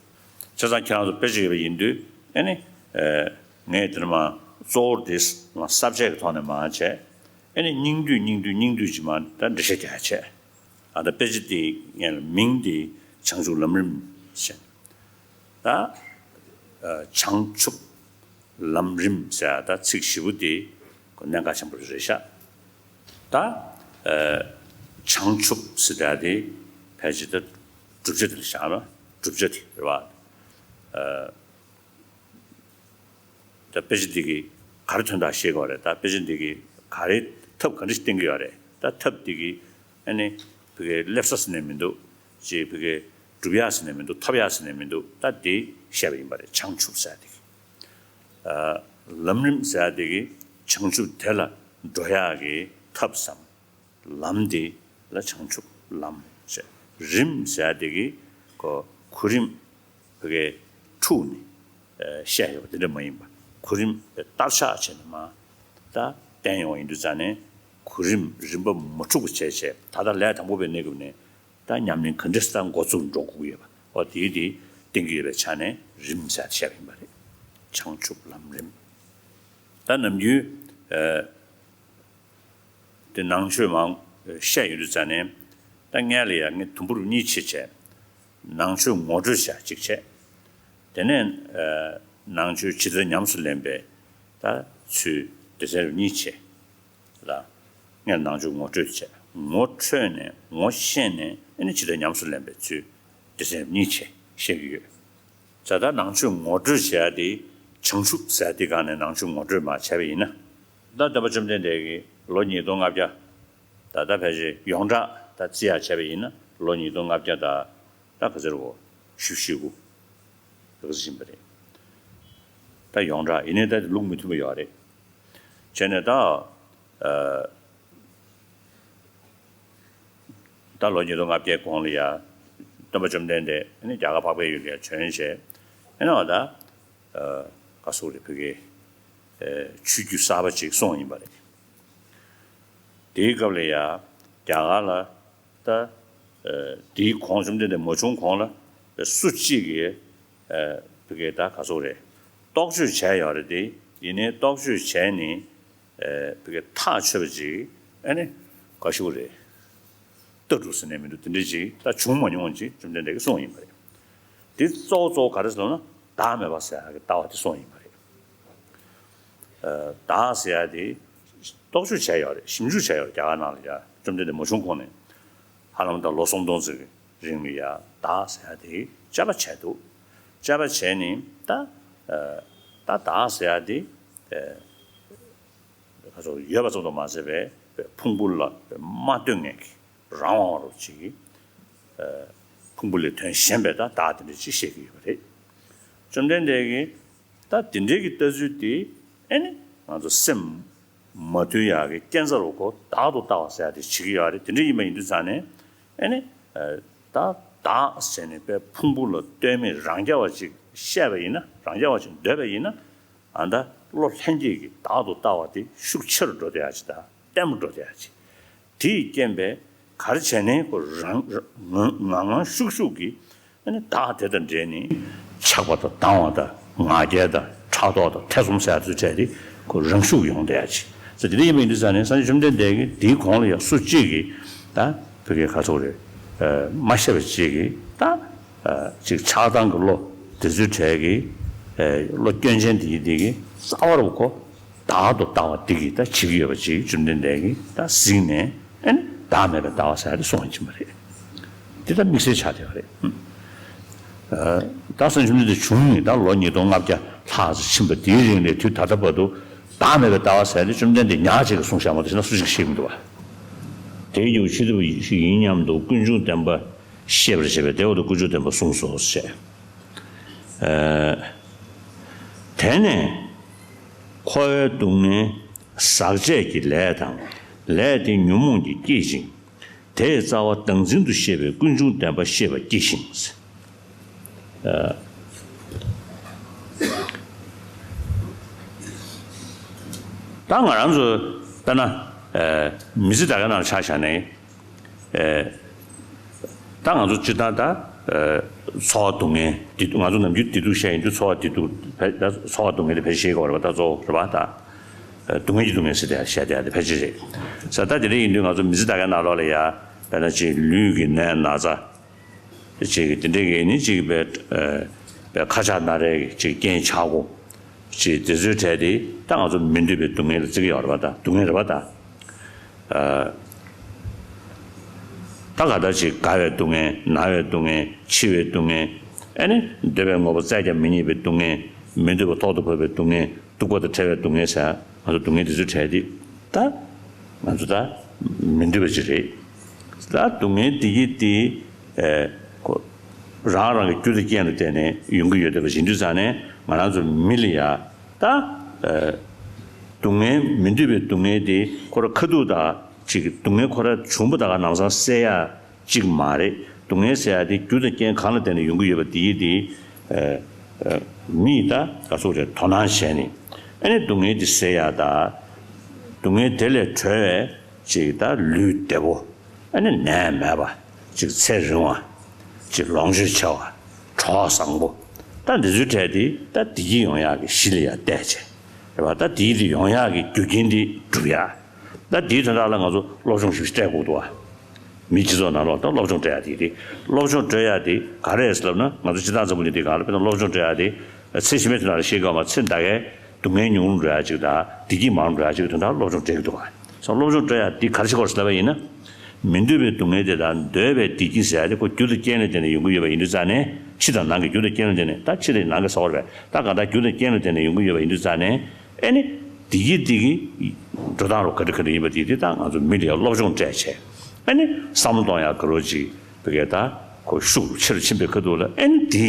བྱས་ཙང་ཁྱེད་རང་ཚོ་དཔེ་ཆ་ཡོད་པ་ཡིན་དུས་ཨ་ནི་ཨ་ངས་འདི་ནས་མ་གཙོ་བོར་འདི་ལ་ས་བཅད་ཀྱི་ཐོག་ནས་མ་བྱས། ཨ་ནི་སྙིང་བསྡུས་སྙིང་བསྡུས་སྙིང་བསྡུས་ཀྱི་མ་ད་འགྲེལ་བཤད་རྒྱག་ཡག་བྱས། ཨ་ད་དཔེ་ཆ་དེ་ངས་མིང་དེ་བྱང་ཆུབ་ལམ་རིམ་ཟེར། ད་ཨ་བྱང་ཆུབ་ལམ་རིམ་ཟེར་ཡག་ད་ཚིག་བཞི་པོ་དེ་གནད་འགག་ཆེན་པོ་རེད་ཤག་ད་ཨ་བྱང་ཆུབ་ཟེར་ཡག་དེ་ཕལ་ཆེར་ད་བསྒྲུབ་བྱ་དེ་ལ་བཞག་ན་བསྒྲུབ་བྱ་དེ་རེད་བ། ཨ། ད་དཔེ་ཆ་འདི་གིས་ག་རེ་དོན་དག་ཤེས་དགོས་རེད། ད་དཔེ་ཆ་འདི་གིས་ག་རེ་ཐབས་ག་འདྲ་ཞིག་བསྟན་གྱི་ཡོད་རེད། ད་ཐབས་འདི་གིས་ཨ་ནི་ཕ་གིའི་སླེབས་ས་ཟེར་ནས་མི་འདུག་ཅེས་ཕ་གིའི་སྒྲུབ་ཡག་ཟེར་ནས་མི་འདུག་ཐོབ་ཡག་ཟེར་ནས་མི་འདུག་ད་འདི་བཤད་པ་ཡིན་པ་རེད། བྱང་ཆུབ་ཟེར་ཡག་འདི་གིས་ཨ་ལམ་རིམ་ཟེར་ཡག་འདི་གིས་བྱང་ཆུབ་དེ་ལ་འགྲོ་ཡག་གི་ཐབས་སམ། ལམ་དེ་ལ་བྱང་ཆུབ་ལམ་ཟེར། རིམ་ཟེར་ཡག་དེ་གི་གོ་གོ་རིམ་བོད་སྐད་འཁྲུགས་ནས་ཨ་བཤད་ཡོད་པ་དེ་འདྲ་མ་ཡིན་པ། གོ་རིམ་བསྟར་ཆགས་བྱས་ནས་མ་ད་བསྟན་ཡོང་བ་ཡིན་དུས་ཙང་ནས་གོ་རིམ་རིམ་པ་མ་འཁྲུགས་པ་བྱས་བྱས་ད་ལྟ་ལས་དང་པོ་པའི་གནས་སྐབས་ནས་ད་ཉམས་ལེན་ག་འདྲས་ད་འགོ་བཙུགས་འགྲོ་དགོས་ཡོད་པ་འོ་དེའི་དེ་བསྟན་གྱི་ཡོད་པའི་ཆ་ནས་རིམ་ཟེར་བཤད་པ་ཡིན་པ་རེད། བྱང་ཆུབ་ལམ་རིམ། ད་ནམ་རྒྱུན་ཨ། དེ་ནང་ཆོས་མང་བཤད་ཡོང་དུས་ཙང་ནས་ད་སྔོན་ལ་ཡ་ངས་དུམ་བུར་གཉིས་ཕྱེ་བྱས། ནང་ཆོས་ངོ་སྤྲོད་བྱ་གཅིག་བྱས། དེ་ནས་ཨ་ནང་ཆོས་ཇི་ལྟར་ཉམས་སུ་ལེན་པའི་ད་ཚུལ་སྡེ་ཚན་རུ་གཉིས་བྱས། ལ་སྔོན་ནང་ཆོས་ངོ་སྤྲོད་བྱས། ངོ་འཕྲོད་ནས་ངོ་ཤེས་ནས་ཨ་ནི་ཇི་ལྟར་ཉམས་སུ་ལེན་པའི་ཚུལ་སྡེ་ཚན་རུ་གཉིས་བྱས་བཤད་ཀྱི་ཡོད། ད་ལྟ་ནང་ཆོས་ངོ་སྤྲོད་བྱས་ཏེ་བྱང་ཆུབ་ཟེར་དེ་སྒང་ནས་ནང་ཆོས་ངོ་སྤྲོད་མ་བྱས་པ་ཡིན་ན། ད་སྟོན་པ་བཅོམ་ལྡན་འདས་ཀྱིས་ལོ་ཉིས་སྟོང་ལྔ་བརྒྱ་ད་ལྟ་ཕལ་ཆེར་ཡོངས་གྲགས་ད་བརྩི་ཡག་བྱས་པ་ཡིན་ན་ལོ་ཉིས་སྟོང་ལྔ་བརྒྱ་ད་ད་ག་ཚོད་རེད་གོ་བཞི་བཅུ་ཞེ་དགུ་ག་ཚོད་ཕྱིན་པ་རེད། ད་ཡོངས་གྲགས་ཡིན་ནའི་ད་ལུགས་མི་མཐུན་པ་ཡོད་རེད། བྱས་ནས་ད་ཨ། ད་ལོ་ཉིས་སྟོང་ལྔ་བརྒྱའི་གོང་ལ་ཡ། སྟོན་པ་བཅོམ་ལྡན་འདས་ཨ་ནི་རྒྱ་གར་འཕགས་པའི་ཡུལ་ལ་ཡ་བྱོན་བྱས། ཨ་ནི་འོ་ད། ཨ། ག་སོགས་རེད་བོད་ཀྱི། ཨ། ཆོས་བརྒྱུད་གསར་པ་ཅིག་སོང་ཡིན་པ་རེད། དེའི་སྐབས་ལ་ཡ། རྒྱ་གར་ལ། ད། ཨ། དེའི་གོང་བཅོམ་ལྡན་འདས་མ་བྱོན་གོང་ལ། སུ་གཅིག་གིས། ཨ། བོད་ཀྱི་ད་ག་སོགས་རེད། རྟོག་དཔྱོད་བྱས་ཡོད་རེད་དེ། ཡིན་ནའི་རྟོག་དཔྱོད་བྱས་ནས། ཨ། བོད་ཀྱི་ཐག་ཆོད་པ་ཅིག་ཨ་ནི་ག་ཞུ་རེད། ལྟ་གྲུབ་ཟེར་ནས་མི་འདུག་དེ་འདྲ་ཅིག་ད་བྱུང་མ་མྱོང་ཅིག་བཅོམ་ལྡན་འདས་ཀྱིས་གསུངས་ཡིན་པ་རེད། དེ་གཙོ་བོ་གཙོ་བོ་ག་རེ་ཟེར་ན་བདག་མེད་པ་ཟེར་ཡག་གི་ལྟ་བ་དེ་གསུངས་ཡིན་པ་རེད། ཨ། བདག་ཟེར་ཡག་དེ་རྟོག་དཔྱོད་བྱས་ཡོད་རེད། ཞིབ་འཇུག་བྱས་ཡོད་རེད། རྒྱ་གར་ནང་ལ་ཡ་བཅོམ་ལྡན་འདས་མ་བྱོན་གོང་ནས་ཧ་ལམ་ད་ལོ་སུམ་སྟོང་ཙམ་གྱི་རིང་ལ་ཡ་བདག་ཟེར་ཡག་དེ་དཔྱད་པ་བྱས་འདུག་དཔྱད་པ་བྱས་ནས་ད། ཨ། ད་བདག་ཟེར་ཡག་དེ། ཨ། ཁ་སོགས་ཡོད་པ་ཙམ་དུ་མ་ཟད་པའི་ཕུང་པོ་ལ་མ་ལྟོས་ངེས་ཀྱི་རང་དབང་བ་རུ་ཅིག་གིས། ཨ། ཕུང་པོ་ལས་དོན་གཞན་པའི་ད་བདག་དེ་འདྲ་ཅིག་བཤད་ཀྱི་ཡོད་པ་རེད། བཅོམ་ལྡན་འདས་ཀྱིས་ད་དེ་འདྲའི་གི་ལྟ་ཚུལ་དེ་ཨ་ནི་ང་ཚོ་སེམས་མ་དུལ་ཡག་གི་རྐྱེན་རྩ་རུ་ཁོ་བདག་ཏུ་ལྟ་བ་ཟེར་ཡག་དེ་བྱེད་ཀྱི་ཡོད་རེད། དེ་འདྲ་ཡིན་པ་ཡིན་དུས་ཙང་ནས་ཨ་ནི། ཨ། ད་བདག་ཟེར་ནས་པའི་ཕུང་པོ་ལ་ལྟོས་མེད་རང་རྐྱ་བ་ཅིག་བཤད་པ་ཡིན་ན་རང་རྐྱ་བ་ཅིག་འདོད་པ་ཡིན་ན། ཨ། ད་བློ་ལྷན་སྐྱེས་ཀྱི་བདག་ཏུ་ལྟ་བ་དེ་ཤུགས་ཆེ་རུ་འགྲོ་བསྡད་ཡག་ཅིག་དང་བརྟན་པོ་འགྲོ་བསྡད་ཡག་ཅིག་དེའི་རྐྱེན་པས་ག་རེ་བྱས་ནས་ཁོ་རང་ངང་ངང་ཤུགས་ཤུགས་ཀྱིས་ཨ་ནི་བདག་དེ་དང་འབྲེལ་ནས་ཆགས་པ་དང་སྡང་བ་དང་ང་རྒྱལ་དང་ཕྲག་དོག་དང་ཐེ་ཚོམ་ཟེར་ཡག་ཚོ་བྲལ་ཏེ་ཁོ་རང་ཤུགས་ཡོང་བསྡད་ཡག་ཅིག་ཟེར་དེ་འདྲ་ཡིན་པ་ཡིན་དུས་ཙང་ནས་སངས་རྒྱས་བཅོམ་ལྡན་འདས་ཀྱིས་དེའི་གོང་ལ་ཡང་སུ་གཅིག་གིས་ད་བོད་སྐད་ག་ཚོད་རེད། ཨ། མ་ཤེས་པ་གཅིག་གིས་ད། ཨ། ཅིག་ཆགས་སྡང་གི་བློ་དེ་ཚོའི་གྲས་ཀྱི། ཨ། བློ་སྐྱོན་ཅན་དེ་ཡིན་དེ་གིས་རྩ་བ་རུ་ཁོ་བདག་ཏུ་ལྟ་བ་དེ་གིས་ད་བྱེད་ཀྱི་ཡོད་པ་ཅིག་བཅོམ་ལྡན་འདས་ཀྱིས་ད་གཟིགས་ནས་ཨ་ནི་བདག་མེད་པའི་ལྟ་བ་ཟེར་ཡག་དེ་གསུངས་ཡིན་པ་རེད། དེ་ད་དམིགས་བསལ་ཆགས་བསྡད་པ་རེད། ཨ། ད་སངས་རྒྱས་བཅོམ་ལྡན་འདས་བྱུང་ནས་ད་ལོ་ཉིས་སྟོང་ལྔ་བརྒྱ་ལྷག་ཙམ་ཕྱིན་པ་དེའི་རིང་ལ་དུས་ད་ལྟ་བར་དུ་བདག་མེད་པའི་ལྟ་བ་ཟེར་ཡག་དེ་བཅོམ་ལྡན་འདས་ཉག་གཅིག་གིས་གསུངས་བཞག་མ་གཏོགས་གཞན་ན་སུ་གཅིག་གིས་བཤད་མི་འདུག་བ། དེའི་རྒྱུ་ཆེ་ཐུབ་ཞིག་ཡིན་སྙམ་དུ་ཀུན་འབྱུང་བདེན་པ་ཤེས་པར་བྱེད་པས་དེ་འོག་ཏུ་ཀུན་འབྱུང་བདེན་པ་གསུངས་སོ་ཞེས། ཨ། དེ་ནས་འཁོར་བའི་སྡུག་བསྔལ་ཟག་བཅས་ཀྱི་ལས་དང་ལས་དེ་ཉོན་མོངས་ཀྱིས་བསྐྱེད་ཅིང་། དེའི་རྩ་བ་བདག་འཛིན་དུ་ཤེས་པའི་ཀུན་འབྱུང་བདེན་པ་ཤེས་པར་བགྱི་ཞིང་། ཨ། ད་ང་རང་ཚོ་དཔེར་ན་ཨ་མི་ཚེ་ད་ག་ནང་ཆ་བཞག་ནས། ཨེ། ད་ང་ཚོ་སྤྱིར་བཏང་ད་ཨེ་འཚོ་བ་སྡུག་བསྔལ་འདི་ང་ཚོ་ནམ་རྒྱུན་བདེ་སྡུག་བཤད་ཡིན་དུས་འཚོ་བ་བདེ་སྡུག་ཕལ་ད་འཚོ་བ་སྡུག་བསྔལ་དེ་ཕལ་ཆེར་ཤེས་དགོས་རེད་པ། ད་གཙོ་བོ་རེད་པ། ད་ཨེ་སྡུག་བསྔལ་གྱི་སྡུག་བསྔལ་ཟེར་དེ་བཤད་དེ་དེ་ཕལ་ཆེར་རེད། ས་ད་དེ་འདྲ་ཡིན་དུས་ང་ཚོ་མི་ཚེ་ད་གའི་ནང་ལོགས་ལ་ཡ་དཔེར་ན་ཅིག་ལུས་ཀྱི་ནད་ན་ཚ་ཅིག་དེ་འདྲ་གི་ནི་ཅིག་པའི་ཨེ་པའི་ཁ་ཆག་སྣ་རལ་གྱི་ཅིག་རྐྱེན་ཆག་སྒོ། ཅེས་དེ་ཚོའི་གྲས་དེ་ད་ང་ཚོ་མི་འདོད་པའི་སྡུག་བསྔལ་ལ་བརྩི་གི་ཡོད་རེད་པ། ད་སྡུག་བསྔལ་རེད་པ། ད་ཨ། ད་ག་ད་ཅིག་རྒ་བའི་སྡུག་བསྔལ། ན་བའི་སྡུག་བསྔལ། འཆི་བའི་སྡུག་བསྔལ། ཨ་ནི་འདོད་པའི་དངོས་པོ་བཙལ་ཀྱང་མི་རྙེད་པའི་སྡུག་བསྔལ། མི་འདོད་པ་ཐོག་ཏུ་བབས་པའི་སྡུག་བསྔལ། སྡུག་པ་དང་བྲལ་བའི་སྡུག་བསྔལ་ཟེར་ང་ཚོ་སྡུག་བསྔལ་དེ་ཚོའི་གྲས་དེ་ད་ང་ཚོ་ད་མི་འདོད་པ་ཅིག་རེད། ད་སྡུག་བསྔལ་དེ་གི་དེ་ཨེ་ཁོ་རང་རང་གི་རྒྱུ་དང་རྐྱེན་ལ་བརྟེན་ནས་ཡོང་གི་ཡོད་བསྡད་པ་ཡིན་དུས་ཙང་ནས་ང་རང་ཚོ་མི་ལ་ཡ། ད། ཨ། སྡུག་བསྔལ་མི་འདོད་པའི་སྡུག་བསྔལ་དེ་ཁོ་ར་ཁ་ཐུག་དང་ཅིག་སྡུག་བསྔལ་ཁོ་ར་བྱུང་བ་ད་ག་ནམ་སང་སེལ་ཡ་ཅིག་མ་རེད། སྡུག་བསྔལ་སེལ་ཡ་དེ་རྒྱུ་དང་རྐྱེན་གང་ལ་བརྟེན་ནས་ཡོང་གི་ཡོད་པ་དེ་ཡིན་དེ། ཨ། ཨ། མིས་ད་ག་ཚོད་རེད་དོ་སྣང་བྱས་ནས་ཨ་ནི་སྡུག་བསྔལ་དེ་སེལ་ཡ་ད། སྡུག་བསྔལ་དེ་ལས་གྲོལ་བའི་ཅིག་ད་ལུས་བདེ་པོ། ཨ་ནི་ནད་མེད་པ། ཅིག་ཚེ་རིང་བ། ཅིག་ལོངས་སྤྱོད་ཆེ་བ། གྲོགས་བཟང་པོ། ད་འདི་ཚོའི་གྲས་དེ་ད་བདེ་སྐྱིད་ཡོང་ཡག་གི་གཞི་ལ་ཡ་བལྟས་བྱས། རེད་པ། ད་བདེ་སྐྱིད་དེ་ཡོང་ཡག་གི་རྒྱུ་རྐྱེན་དེ་སྒྲུབ་ཡ། ད་དེའི་དོན་དག་ལ་ང་ཚོ་སློབ་སྦྱོང་ཞིག་སྤྲད་དགོས་འདུག་བ། མིའི་སྤྱི་ཚོགས་ནང་ལོགས་ད་སློབ་སྦྱོང་སྤྲད་ཡ་དེ་རེད། སློབ་སྦྱོང་སྤྲད་ཡ་དེ་ག་རེ་རེད་ཟེར་ལབ་ན་ང་ཚོ་སྤྱིར་བཏང་འཛམ་བུ་གླིང་འདི་སྒང་ལ་དཔེར་ན་སློབ་སྦྱོང་སྤྲད་ཡ་དེ་ཚེ་ཕྱི་མའི་དོན་དག་ལ་ཤེས་དགོས་མ། ཚེ་འདི་གའི་སྡུག་བསྔལ་ཉུང་རུ་འགྲོ་ཡ་ཅིག་དང་བདེ་སྐྱིད་མང་རུ་འགྲོ་ཡ་ཅིག་གི་དོན་དག་སློབ་སྦྱོང་སྤྲད་ཀྱི་འདུག་ག། སོ་སློབ་སྦྱོང་སྤྲད་ཡ་འདི་ག་རེ་བྱེད་དགོས་ཟེར་ལབ་པ་ཡིན་ན། མི་འདོད་པའི་སྡུག་བསྔལ་དེ་དང་འདོད་པའི་བདེ་སྐྱིད་ཟེར་ཡ་དེ་ཁོ་རྒྱུ་དང་རྐྱེན་ལ་བརྟེན་ནས་ཡོང་གི་ཡོད་པ་ཡིན་དུས་ཙང་ནས་ཕྱི་དང་ནང་གི་རྒྱུ་དང་རྐྱེན་ལ་བརྟེན་ནས་ད་ཕྱི་དང་ནང་གི་ཟེར་བ་རེད་པས། ད་གང་ལྟར་རྒྱུ་དང་རྐྱེན་ལ་བརྟེན་ནས་ཡོང་གི་ཡོད་པ་ཡིན་དུས་ཙང་ནས་ཨེ་ནི་བདེ་སྐྱིད་འདི་གི་འགྲོ་སྟངས་རུ་ག་འདྲ་ག་འདྲ་ཡིན་པ་དེ་དེ་ད་ང་ཚོ་མི་ལ་ཡ་སློབ་སྦྱོང་སྤྲད་བྱས་ཨེ་ནི་བསམ་བློ་གཏོང་ཡ་ག་རོ་ཅིག་བི་གེ་ད་ཁོ་ཤུགས་རུ་ཆེ་རུ་ཕྱིན་པའི་ཁ་ཐུག་ལ་ཨེ་ནི་དེ་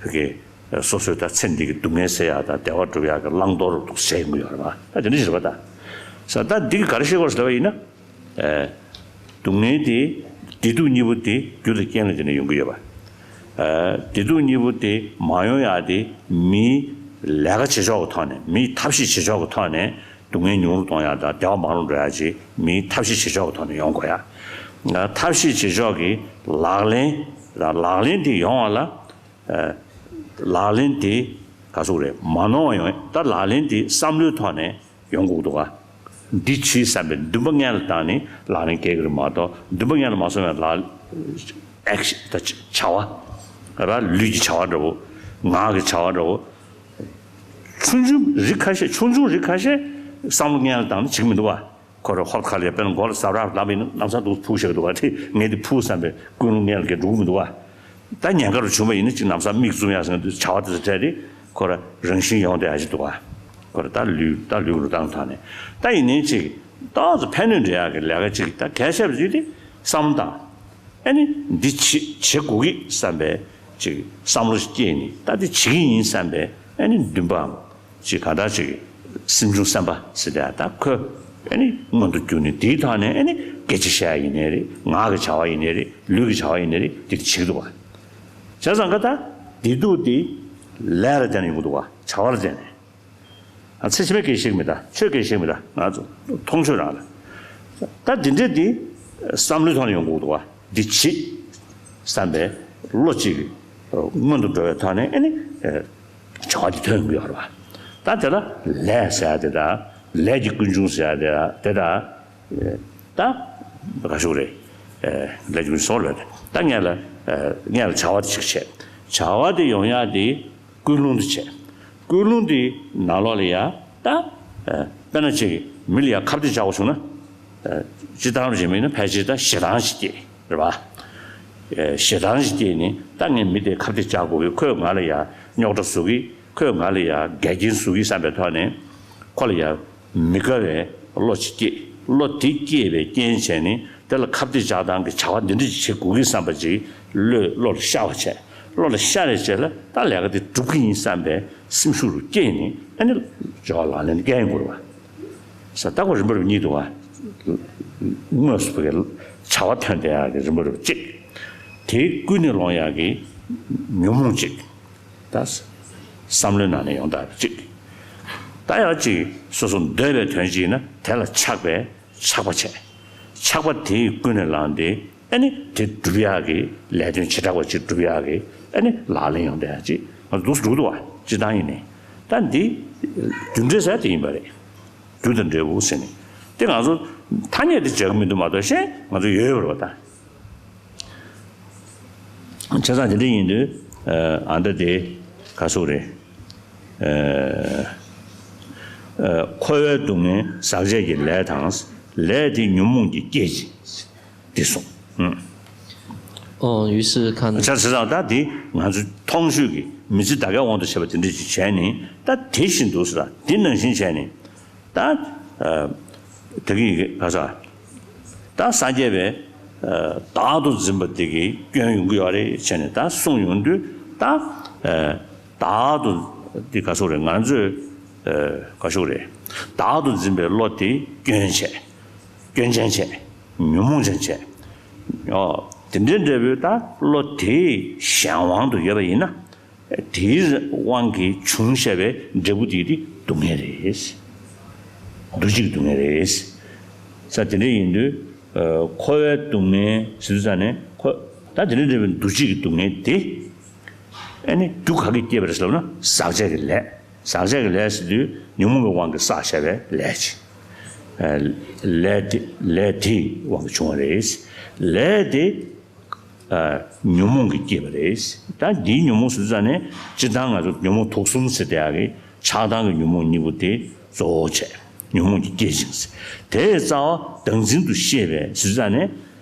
བི་གེ་སོ་སོའི་ད་ཚེ་འདི་གི་སྡུག་བསྔལ་སེལ་ཡག་དང་བདེ་བ་སྒྲུབ་ཡག་གི་བླང་དོར་འདུག་བྱེད་ཀྱི་ཡོད་རེད་པ། ད་དེ་འདྲ་ཞིག་རེད་པ། ད་ས་ད་འདི་གི་ག་རེ་བཤད་དགོས་ཟེར་བ་ཡིན་ན། ཨེ། སྡུག་བསྔལ་དེ་བདེ་སྡུག་གཉིས་པོ་དེ་རྒྱུ་དང་རྐྱེན་ལ་བརྟེན་ནས་ཡོང་གི་ཡོད་པ། ཨེ། བདེ་སྡུག་གཉིས་པོ་དེ་མ་ཡོང་ཡག་དེ་མིའི་ལས་ཀ་བྱེད་ཕྱོགས་ཀྱི་ཐོག་ནས་མིའི་ཐབས་ཤེས་བྱེད་ཕྱོགས་ཀྱི་ཐོག་ནས་སྡུག་བསྔལ་ཉུང་རུ་གཏོང་ཡག་དང་བདེ་བ་མང་རུ་འགྲོ་ཡག་ཅིག་མིའི་ཐབས་ཤེས་བྱེད་ཕྱོགས་ཀྱི་ཐོག་ནས་ཡོང་དགོས་ཡ། ཐབས་ཤེས་བྱེད་ཕྱོགས་ཀྱི་ལག་ལེན་ལག་ལེན་དེ་ཡོང་བ་ལ། ལག་ལེན་དེ་ག་ཟེར་དགོས་རེད། མ་ནོར་བ་ཡོང་ད་ལག་ལེན་དེ་བསམ་བློའི་ཐོག་ནས་ཡོང་དགོས་འདུག་ག། འདི་བྱེད་བསམ་པའི་འདུན་པ་སྔོན་ལ་བཏང་ནས་ལག་ལེན་འགེལ་གི་རེད་མ་གཏོགས་འདུན་པ་སྔོན་ལ་མ་སོང་བའི་ལག་ཨེག་ཤ་ད་བྱ་བ་ར་ལུས་ཀྱི་བྱ་བ་འདྲ་བོ་ངག་གི་བྱ་བ་འདྲ་བོ་ཆུང་ཆུང་རིགས་ཁ་ཤས་ཆུང་ཆུང་རིགས་ཁ་ཤས་བསམ་བློ་སྔོན་ལ་བཏང་ནས་བྱེད་ཀྱི་མི་འདུག་ག། ཁོ་རང་ཧོབ་ཁ་ལ་དཔེར་ན་མགོ་ལ་ཟ་རག་ལབ་ཡིན་ན་ལམ་སང་འདུག་ཕུག་བཞག་འདུག་བ། དེ་ངས་དེ་ཕུག་བསམ་པའི་ཀུན་སློང་སྔོན་ལ་འགྲོ་གི་མི་འདུག་བ། ད་ཉེན་ཁ་རུ་བྱུང་བ་ཡིན་ན་ཅིག་ལམ་སང་མིག་བཙུམ་ཡག་ཟེར་ན་དུས་བྱ་བ་དེ་ཚོ་སྤྲད་དེ་ཁོ་རང་རང་བཞིན་ཡོང་བསྡད་ཡག་ཅིག་འདུག་བ། ཁོ་རང་ད་ལུས་ད་ལུས་རུ་བཏང་ཐག་ནས་ད་ཡིན་ནའི་ཅིག་ཏོག་ཙམ་ཕན་ནུས་འདྲ་ཡག་གི་ལས་ཀ་ཅིག་ད་གལ་ཆེ་བ་ཅིག་དེ་བསམ་བློ་བཏང་། ཨ་ནི་འདི་བྱེད་བྱེད་དགོས་ཀྱི་བསམ་པའི་ཅིག་བསམ་བློ་ཞིག་སྐྱེས་ནས་ད་འདི་བྱེད་ཀྱི་ཡིན་བསམ་པའི་ཨ་ནི་འདུན་པའམ། ཅིག་གང་ལྟར་ཅིག་སེམས་བྱུང་བསམ་པ་ཟེར་ཡ་ད་ཁོ་ཨ་ནི་མངོན་དུ་གྱུར་ནས་དེའི་ཐོག་ནས་ཨ་ནི་སྐད་ཆ་བཤད་ཡ་ཡིན་ནའི་རེད། ངག་གི་བྱ་བ་ཡིན་ནའི་རེད། ལུས་ཀྱི་བྱ་བ་ཡིན་ནའི་རེད། དེ་དེ་བྱེད་ཀྱི་འདུག་བ། བྱས་ཙང་ཀ་ད་བདེ་སྡུག་དེ་ལས་ལ་བརྟེན་ནས་ཡོང་གི་འདུག་བ། བྱ་བ་ལ་བརྟེན་ནས། ཨ་ཚེ་ཕྱི་མའི་སྐད་བཤད་མི་ད་ཆོས་སྐད་བཤད་མི་ད་ང་ཚོ་མཐོང་ཆོས་རང་ལ། ད་འདི་འདྲས་འདི་བསམ་བློའི་ཐོག་ནས་ཡོང་གི་འདུག་བ། འདི་བྱེད་བསམ་པའི་བློ་གཅིག་མངོན་དུ་འགྲོ་བའི་ཐོག་ནས་ཨ་ནི། བྱ་བ་འདི་ཐོན་ཡོང་གི་ཡོད་རེད་བ། ད་དེ་ལ་ལས་ཟེར་ཡ་དེ་དང་ལས་ཀྱི་ཀུན་འབྱུང་ཟེར་ཡ་དེ་དང་དེ་དང་། ད་ག་ཞུ་རེད། ལས་ཀྱི་ཀུན་འབྱུང་ཟེར་བ་རེད། ད་ངས་ལ་ངས་ལ་བྱ་བ་དེ་ཅིག་བྱས། བྱ་བ་དེ་ཡོང་ཡ་དེ་ཀུན་སློང་དེ་བྱས། ཀུན་སློང་དེ་ནང་ལོགས་ལ་ཡ་ད་དཔེར་ན་ཅིག་མི་ལ་ཡ་ཁ་གཏད་བཅག་དགོས་བྱུང་ན། སྤྱིར་བཏང་རེད་མིན་ན་ཕལ་ཆེར་ད་ཞེ་སྡང་ཞིག་སྐྱེས་རེད་བ། ཞེ་སྡང་ཞིག་སྐྱེས་ནས་ད་ངས་མི་དེ་ཁ་གཏད་བཅག་དགོས་ཀྱི། ཁོས་ང་ལ་ཡ་རྙོག་དྲ་བཟོ་གི། ཁོས་ང་ལ་ཡ་འགལ་རྐྱེན་བཟོ་གི་བསམ་པའི་ཐོག་ནས་ཁོ་ལ་ཡ་མི་དགའ་བའི་བློ་ཅིག་སྐྱེས། བློ་དེ་སྐྱེས་པའི་རྐྱེན་བྱས་ནས་ དེ་ལ་ཁ་གཏད་བཅག་སྟངས་ཀྱི་བྱ་བ་འདི་འདྲ་ཅིག་བྱེད་དགོས་ཀྱི་བསམ་པ་ཅིག་བློས་བློ་ལ་ཤར་བ་བྱས། བློ་ལ་ཤར་བའི་རྗེས་ལ་ད་ལས་ཀ་འདི་སྒྲུབ་ཀྱི་ཡིན་བསམ་པའི་སེམས་ཤུགས་རུ་སྐྱེས་ནས། ཨ་ནི་སྦྱོར་བ་ལག་ལེན་བཀལ་ཡོང་དགོས་རེད་བ། ས་ད་གོ་རིམ་པ་རུ་གཉིས་འདུག་བ། དངོས་སུ་བོད་ཀྱི་བྱ་བ་ཐོན་བསྡད་ཡག་གི་རིམ་པ་རུ་གཅིག་དེའི་ཀུན་ནས་སློང་ཡག་གི་ཉོན་མོངས་གཅིག་ད་བསམ་བློའི་ནང་ནས་ཡོང་བསྡད་པ་གཅིག་ད་ཡང་གཅིག་སོ་སོ་འདོད་པའི་དོན་གཅིག་ཡིན་ན་དེ་ལ་ཆགས་པའི་ཆགས་པ་བྱས། ཆགས་པ་དེའི་ཀུན་ནས་བསླངས་ཏེ། ཨ་ནི་དེ་སྒྲུབ་ཡག་གི་ལས་དོན་བྱེ་བྲག་པ་ཅིག་སྒྲུབ་ཡག་གི་ཨ་ནི་ལག་ལེན་ཡོང་བསྡད་ཡག་ཅིག་ང་ཚོ་འདུག་སེ་འགྲོ་གི་འདུག་བ། སྤྱིར་བཏང་ཡིན་ནའི་ད་འདི་རྒྱུ་འབྲས་ཟེར་དེ་ཡིན་པ་རེད། རྒྱུ་དང་འབྲས་བུ་ཟེར་ནས་དེ་ང་ཚོ་ཐ་སྙད་དེ་བྱ་གི་མི་འདུག་མ་གཏོགས་གཞན་ང་ཚོ་ཡོད་ཡོད་རེད་བ་ད། བྱས་ཙང་དེ་འདྲ་ཡིན་དུས་ཨ་ད་དེ་ག་སོག་རེད། ཨ་ཨ་འཁོར་བའི་སྡུག་བསྔལ་ཟག་བཅས་ཀྱི་ལས་དང་། ལས་དེ་ཉོན་མོངས་ཀྱི་སྐྱེད་ཅིང་། དེ་གསུངས། ཨུམ། 哦，于是看 བྱས་ཙང་ད་དེ་ང་ཚོ་མཐོང་ཆོས་ཀྱི་མི་ཚེ་ད་གའི་དབང་དུ་བྱས་པ་དེ་འདྲ་ཅིག་བྱས་ནས་ད་དེ་བཞིན་དུ་ཟེར་ད་དེ་ནང་བཞིན་བྱས་ནས། ད་ཨ་དེ་གི་ག་ས་ད་སངས་རྒྱས་པའི་ཨ་བདག་ཏུ་འཛིན་པ་དེ་གི་སྐྱོན་ཡོང་གི་ཡོད་རེད་བྱས་ནས་ད་གསུངས་ཡོང་དུས་ད་ཨ་བདག་ཏུ་དེ་ག་སོག་རེད། ང་ཚོས་ཨ་ག་ཤོག་རེད། བདག་ཏུ་འཛིན་པའི་བློ་དེ་སྐྱོན་བྱས། སྐྱོན་ཅན་བྱས། ཉོན་མོངས་ཅན་བྱས། ཨོ་དེ་འདྲའི་འབྲས་བུ་ད་བློ་དེའི་གཞན་དབང་དུ་ཡོད་པ་ཡིན་ན། དེའི་དབང་གིས་བྱུང་བཞག་པའི་འབྲས་བུ་དེ་དེ་སྡུག་བསྔལ་རེད། འདུ་བྱེད་ཀྱི་སྡུག་བསྔལ་རེད། ས་དེ་འདྲ་ཡིན་དུས་ཨ་འཁོར་བའི་སྡུག་བསྔལ་ཟེར་དུས་ཙ་ནས་ཁོ་ད་དེ་འདྲ་འདྲ་བའི་འདུ་བྱེད་ཀྱི་སྡུག་བསྔལ་དེ་ཨ་ནི་རྒྱུ་ག་གིས་བསྐྱེད་པ་རེད་ཟེར་ལབ་ན་ཟག་བཅས་ཀྱི་ལས། ཟག་བཅས་ཀྱི་ལས་ཟེར་དུས་ཉོན་མོངས་ཀྱི་དབང་གིས་བསགས་བཞག་པའི་ལས་ཅིག་ཨ་ལས་དེ་ལས་དེའི་དབང་གིས་བྱུང་བ་རེད། ལས་དེ་ཨ་ཉོན་མོངས་ཀྱིས་བསྐྱེད་པ་རེད། ད་འདིའི་ཉོན་མོངས་ཟེར་ཙ་ནས་སྤྱིར་བཏང་ང་ཚོ་ཉོན་མོངས་དུག་གསུམ་ཟེར་བསྡད་ཡག་གི་ཆགས་སྡང་གི་ཉོན་མོངས་གཉིས་པོ་དེ་གཙོ་བོ་བྱས། ཉོན་མོངས་ཀྱིས་བསྐྱེད་ཅིང་། དེའི་རྩ་བ་བདག་འཛིན་དུ་ཤེས་པས་ཟེར་ཙ་ནས་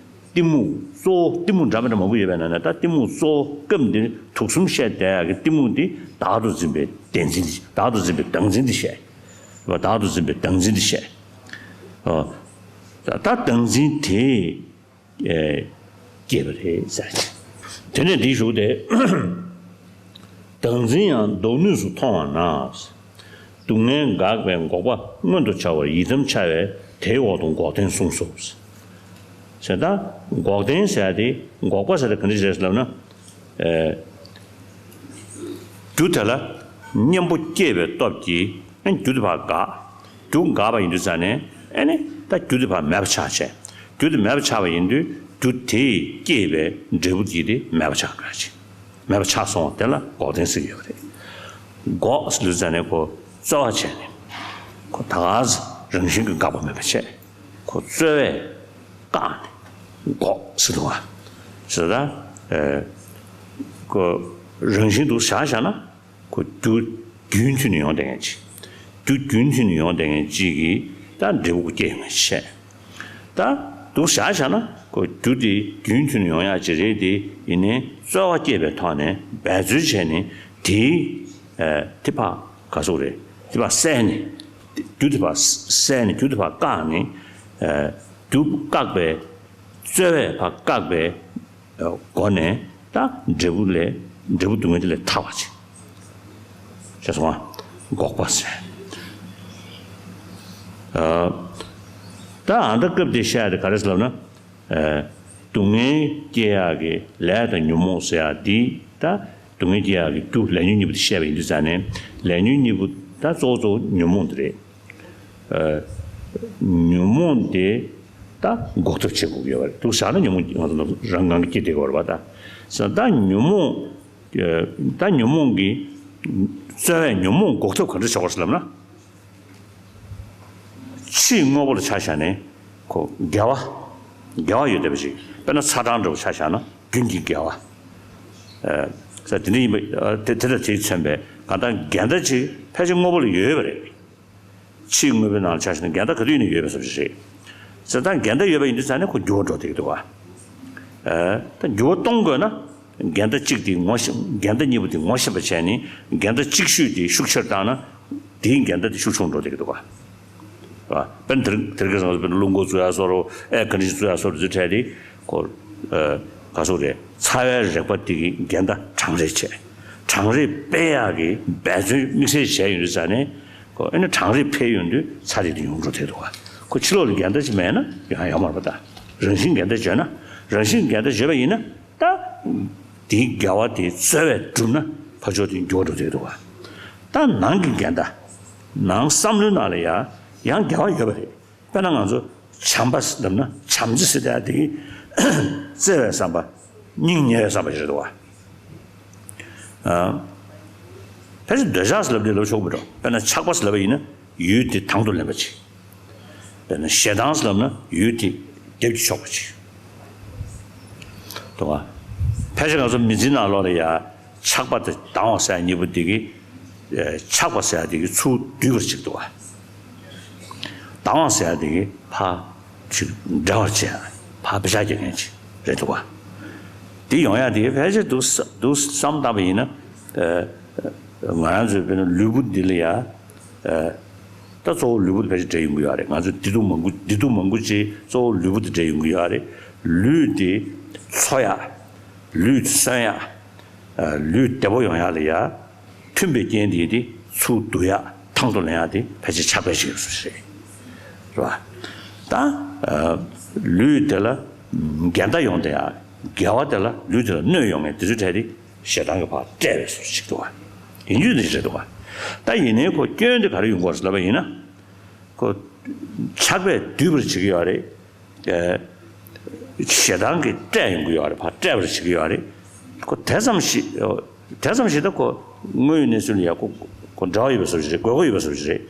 གཏི་མུག་གཙོ་བོ། གཏི་མུག་འདྲ་མི་འདྲ་མང་པོ་ཡོད་པའི་ནང་ནས་ད་གཏི་མུག་གཙོ་བོ་སྐབས་འདིར་དུག་གསུམ་བཤད་བསྡད་ཡག་གི་གཏི་མུག་འདི་བདག་ཏུ་འཛིན་པའི་བདེན་འཛིན་འདི། བདག་ཏུ་འཛིན་པའི་བདག་འཛིན་འདི་བཤད། བདག་ཏུ་འཛིན་པའི་བདག་འཛིན་འདི་བཤད། ཨོ། ད་བདག་འཛིན་དེ་ཨེ་སྐྱེས་པ་རེད་ཟེར། དེ་ནས་འདི་ཞུ་སྟེ། བདག་འཛིན་ཡང་བཟློག་ནུས་སུ་མཐོང་བ་ན། སྡུག་བསྔལ་འགགས་པའི་འགོག་པ་མངོན་དུ་བྱ་བར་ཡི་དམ་འཆར་བས་དེའི་འོག་ཏུ་འགོག་བདེན་གསུངས་སོ། ཟེར་ད་འགོག་བདེན་ཟེར་ཡ་དེ་འགོག་པ་ཟེར་དེ་ག་འདྲ་ཞིག་རེད་ཟེར་ལབ་ན། ཨེ། རྒྱུ་དེ་ལ་གཉེན་པོ་སྐྱེས་པའི་སྟོབས་ཀྱིས་ཨ་ནི་རྒྱུ་དེ་ཕར་འགག་རྒྱུ་འགག་པ་ཡིན་དུས་ཙ་ནས་ཨ་ནི་ད་རྒྱུ་དེ་ཕར་མེད་པ་ཆགས་བྱས། རྒྱུ་དེ་མེད་པ་ཆགས་པ་ཡིན་དུས་རྒྱུ་དེས་བསྐྱེད་པའི་འབྲས་བུ་དེ་དེ་མེད་པ་ཆགས་དགོས་ཀྱི། མེད་པ་ཆགས་སོང་བ་དེ་ལ་འགོག་བདེན་ཟེར་གྱི་ཡོད་པ་རེད། འགོག་ཟེར་དུས་ཙ་ནས་ཁོ་རྩོལ་བ་བྱས་ནས་ཁོ་ད་ག་ཟེ་རང་བཞིན་གྱིས་འགག་པ་མེད་པ་བྱས། ཁོ་རྩོལ་བས་བཀག་ནས་འགོག་ཟེར་འདུག་བ། ཟེར་ད། ཨེ། ཁོ་རང་བཞིན་དུ་བཞག་བཞག་ན་ཁོ་རྒྱུ་རྒྱུན་མཐུད་ནས་ཡོང་བསྡད་མཁན་ཅིག་རྒྱུ་རྒྱུན་མཐུད་ནས་ཡོང་བསྡད་མཁན་ཅིག་གིས་ད་འབྲས་བུ་སྐྱེ་ཡོང་མཁན་ཅིག་བཤད། ད་འདུག་བཞག་བཞག་ན་ཁོ་རྒྱུ་དེ་རྒྱུན་མཐུད་ནས་ཡོང་ཡག་ཅིག་རེད་དེ། ཡིན་ནའི་རྩོལ་བ་བསྐྱེད་པའི་ཐོག་ནས་འབད་རྩོལ་བྱས་ནས་དེའི་ཨེ་དེ་ཕར་ག་ཟེར་དགོས་རེད། དེ་ཕར་བསལ་ནས། རྒྱུ་དེ་ཕར་བསལ་ནས་རྒྱུ་དེ་ཕར་བཀག་ནས། ཨ་རྒྱུ་བཀག་པའི་རྩོལ་བས་ཕར་བཀག་པའི་ཨ་སྒོ་ནས་ད་འབྲས་བུ་ལས་འབྲས་བུ་སྡུག་བསྔལ་དེ་ལས་ཐར་བ་ཅིག་བྱས་སོང་ང་། འགོག་པ་ཟེར། ཨ་ད་ཨ་ད་སྐབས་དེ་བཤད་ཡ་དེ་ག་རེ་ཟེར་ལབ་ན། ཨ་སྡུག་བསྔལ་སྐྱེ་ཡག་གི་ལས་དང་ཉོན་མོངས་ཟེར་ཡག་འདི་ད་སྡུག་བསྔལ་སྐྱེ་ཡག་གི་རྒྱུ་ལས་ཉོན་གཉིས་པོ་དེ་བཤད་པ་ཡིན་དུས་ཙང་ནས་ལས་ཉོན་གཉིས་པོ་ད་གཙོ་བོ་གཙོ་བོ་ཉོན་མོངས་དེ་རེད། ཨ་ཉོན་མོངས་དེ་ད་འགོག་ཐབས་བྱེད་དགོས་ཀྱི་ཡོད་པ་རེད། འདུག་བཞག་ན་ཉོན་མོངས་ང་ཚོ་རང་ངང་གིས་སྐྱེ་བསྡད་ཀྱི་ཡོད་རེད་པ། ད་ད་ཉོན་མོངས་ད་ཉོན་མོངས་ཀྱི་རྩོལ་བས་ཉོན་མོངས་འགོག་ཐབས་ག་འདྲ་བྱེད་དགོས་ཟེར་ལབ་ན། ཕྱིའི་དངོས་པོ་ལ་ཆ་བཞག་ནས་ཁོ་དགེ་བ། དགེ་བ་ཡོད་བསྡད་པ་ཅིག་དཔེར་ན་ཚ་གྲང་འདྲ་བོ་ཆ་བཞག་ན་རྒྱུན་གྱི་དགེ་བ། ཨ་ས་དེ་འདྲ་ཡིན་པ། ཨ་དེ་དེ་དང་དེས་མཚོན་པའི་གང་ལྟར་འགལ་ཟླ་ཅིག་ཕལ་ཆེར་དངོས་པོ་ལ་ཡོད་པ་རེད། ཕྱིའི་དངོས་པོའི་ནང་ལ་ཆ་བཞག་ན་འགལ་ཟླ་ག་དུས་ཡིན་ན་ཡོད་པའི་བཟོ་ཅིག་རེད། ས་ད་འགལ་ཟླ་ཡོད་པ་ཡིན་དུས་ཙང་ནས་ཁོ་འགྱུར་བ་འགྲོ་བསྡད་ཀྱི་འདུག་ག་ཨ་ད་འགྱུར་བ་གཏོང་དགོས་ན། འགལ་ཟླ་གཅིག་དེ་ངོ་ཤེས། འགལ་ཟླ་གཉིས་པོ་དེ་ངོ་ཤེས་པ་བྱས་ནས་འགལ་ཟླ་གཅིག་ཤོས་དེ་ཤུགས་ཆེར་བཏང་ན་དེའི་འགལ་ཟླ་དེ་ཤུགས་ཆུང་འགྲོ་བསྡད་ཀྱི་འདུག་ག་པ། དཔེར་ན་དེར་དེར་ག་ཟེར་ན་དཔེར་ན་རླུང་འཁོར་བཙུགས་ཡ་བཟོ་འདྲ་ཨེར་ཀོན་ཌི་ཤན་བཙུགས་ཡ་བཟོ་འདྲ་ཚོའི་གྲས་དེ་ཁོ་ཨ་ག་ཟེར་རེད། ཚ་བའི་རེག་པ་དེ་གི་འགལ་ཟླ་གྲང་རེག་བྱས། གྲང་རེག་སྤེལ་ཡག་གི་འབད་བརྩོན་དམིགས་བསལ་བྱས་ཡོང་དུས་ཙ་ནས་ཁོ་ཨེ་ནི་གྲང་རེག་འཕེལ་ཡོང་དུས་ཚ་རེག་དེ་ཉུང་འགྲོ་བསྡད་འདུག་ག། ཁོ་ཕྱི་ལོགས་ལ་འགལ་ཟླ་ཅིག་མེད་ན་ཡང་ཡོང་མ་རེད་པ། ད་རང་བཞིན་འགལ་ཟླ་བརྗོད་ན་རང་བཞིན་འགལ་ཟླ་བརྗོད་པ་ཡིན་ན། ད་དེའི་འགལ་བ་དེ་རྩོལ་བས་བསྒྲུབས་ན་ཕར་ཕྱོགས་དེ་འགྱུར་བ་འགྲོ་བསྡད་འདུག་ག། ད་ནང་གི་འགལ་ཟླ། ནང་བསམ་བློའི་ནང་ལ་ཡང་ཡང་འགལ་བ་ཡོད་པ་རེད། དཔེར་ན་ང་ཚོ་བྱམས་པ་ལབ་ན་བྱམས་བརྩེ་ཟེར་ཡ་དེ་བརྩེ་བའི་བསམ་པ། སྙིང་ཉེ་བའི་བསམ་པ་ཞིག་རེད་འདུག་ག། ཨ། ཕལ་ཆེར་འདོད་ཆགས་ལབ་དེ་ལབ་ཆོག་མི་འགྲོ། དཔེར་ན་ཆགས་པ་ལབ་པ་ཡིན་ན་ཡུལ་དེ་དང་དུ་ལེན་པ་ཅིག། དཔེར་ན་ཞེ་སྡང་ལབ་ན་ཡུལ་དེ་སྡེབ་ཀྱིས་ཕྱོགས་པ་ཅིག། འདུག་ག། ཕལ་ཆེར་ང་ཚོ་མི་ཚེའི་ནང་ལོགས་ལ་ཡ་ཆགས་པ་དང་སྡང་བ་ཟེར་ཡ་གཉིས་པོ་དེ་གི། ཨ། ཆགས་པ་ཟེར་ཡ་དེ་གི་ཚུར་བསྡུས་པར་བྱེད་ཀྱི་འདུག་ག། སྡང་བ་ཟེར་ཡ་དེ་གི་ཕར་ཅིག་འབྲེལ་བར་བྱེད་ཡ། ཕར་བེད་སྤྱོད་རྒྱག་མཁན་ཅིག་རེད་འདུག་ག། དེ་ཡོང་ཡ་དེ་ཕལ་ཆེར་འདུག་ས་འདུག་བསམ་བཏང་པ་ཡིན་ན། ཨ། ང་རང་ཚོའི་དཔེར་ན་ལུས་པོ་འདི་ལ་ཡ། ཨ། ད་གཙོ་བོ་ལུས་པོ་དེ་ཕལ་ཆེར་འབྲེལ་ཡོང་གི་ཡོད་རེད། ང་ཚོ་བདེ་སྡུག་མང་པོ་བདེ་སྡུག་མང་པོ་ཅིག་གཙོ་བོ་ལུས་པོ་དེ་འབྲེལ་ཡོང་གི་ཡོད་རེད། ལུས་དེ་འཚོ་ཡ། ལུས་དེ་གསོན་ཡ། ཨ། ལུས་བདེ་པོ་ཡོང་ཡ་ལ་ཡ། མཐུན་པའི་རྐྱེན་དེ་དེ་ཚུར་བསྡུ་ཡ་དང་དུ་ལེན་ཡ་དེ་ཕལ་ཆེར་ཆགས་པའི་གཞི་ཡོད་ས་རེད། རེད་པ། ད་ཨ་ལུས་དེ་ལ་འགལ་ཟླ་ཡོང་བསྡད་ཡ། འགལ་བ་དེ་ལ་ལུས་དེ་ལ་གནོད་ཡོང་མཁན་དེ་ཚོའི་གྲས་དེ་ཞེ་སྡང་གིས་ཕར་བསྐྲད་པའི་བཟོ་ཅིག་འདུག་ག། ཡིན་རྒྱུ་དེ་རེད་འདུག་ག། ད་ཡིན་ནའི་ཁོ་སྐྱོན་དེ་ག་རེ་ཡོང་གི་ཡོད་རེད་ལབ་པ་ཡིན་ན། ཁོ་ཆགས་པས་བསྡུས་པར་བྱེད་ཀྱི་ཡོད་རེད། ཨ། ཞེ་སྡང་གིས་བསྐྲད་ཡོང་གི་ཡོད་རེད། ཕར་བསྐྲད་པར་བྱེད་ཀྱི་ཡོད་རེད། ཁོ་དེ་ཙམ་ཞིག་དེ་ཙམ་ཞིག་ད་ཁོ་དངོས་ཡོད་གནས་ཚུལ་ལ་ཡ་ཁོ་ཁོ་འབྲེལ་བ་ཡོད་པའི་བཟོ་ཞིག་རེད། དགོས་མཁོ་ཡོད་པའི་བཟོ་ཞིག་རེད།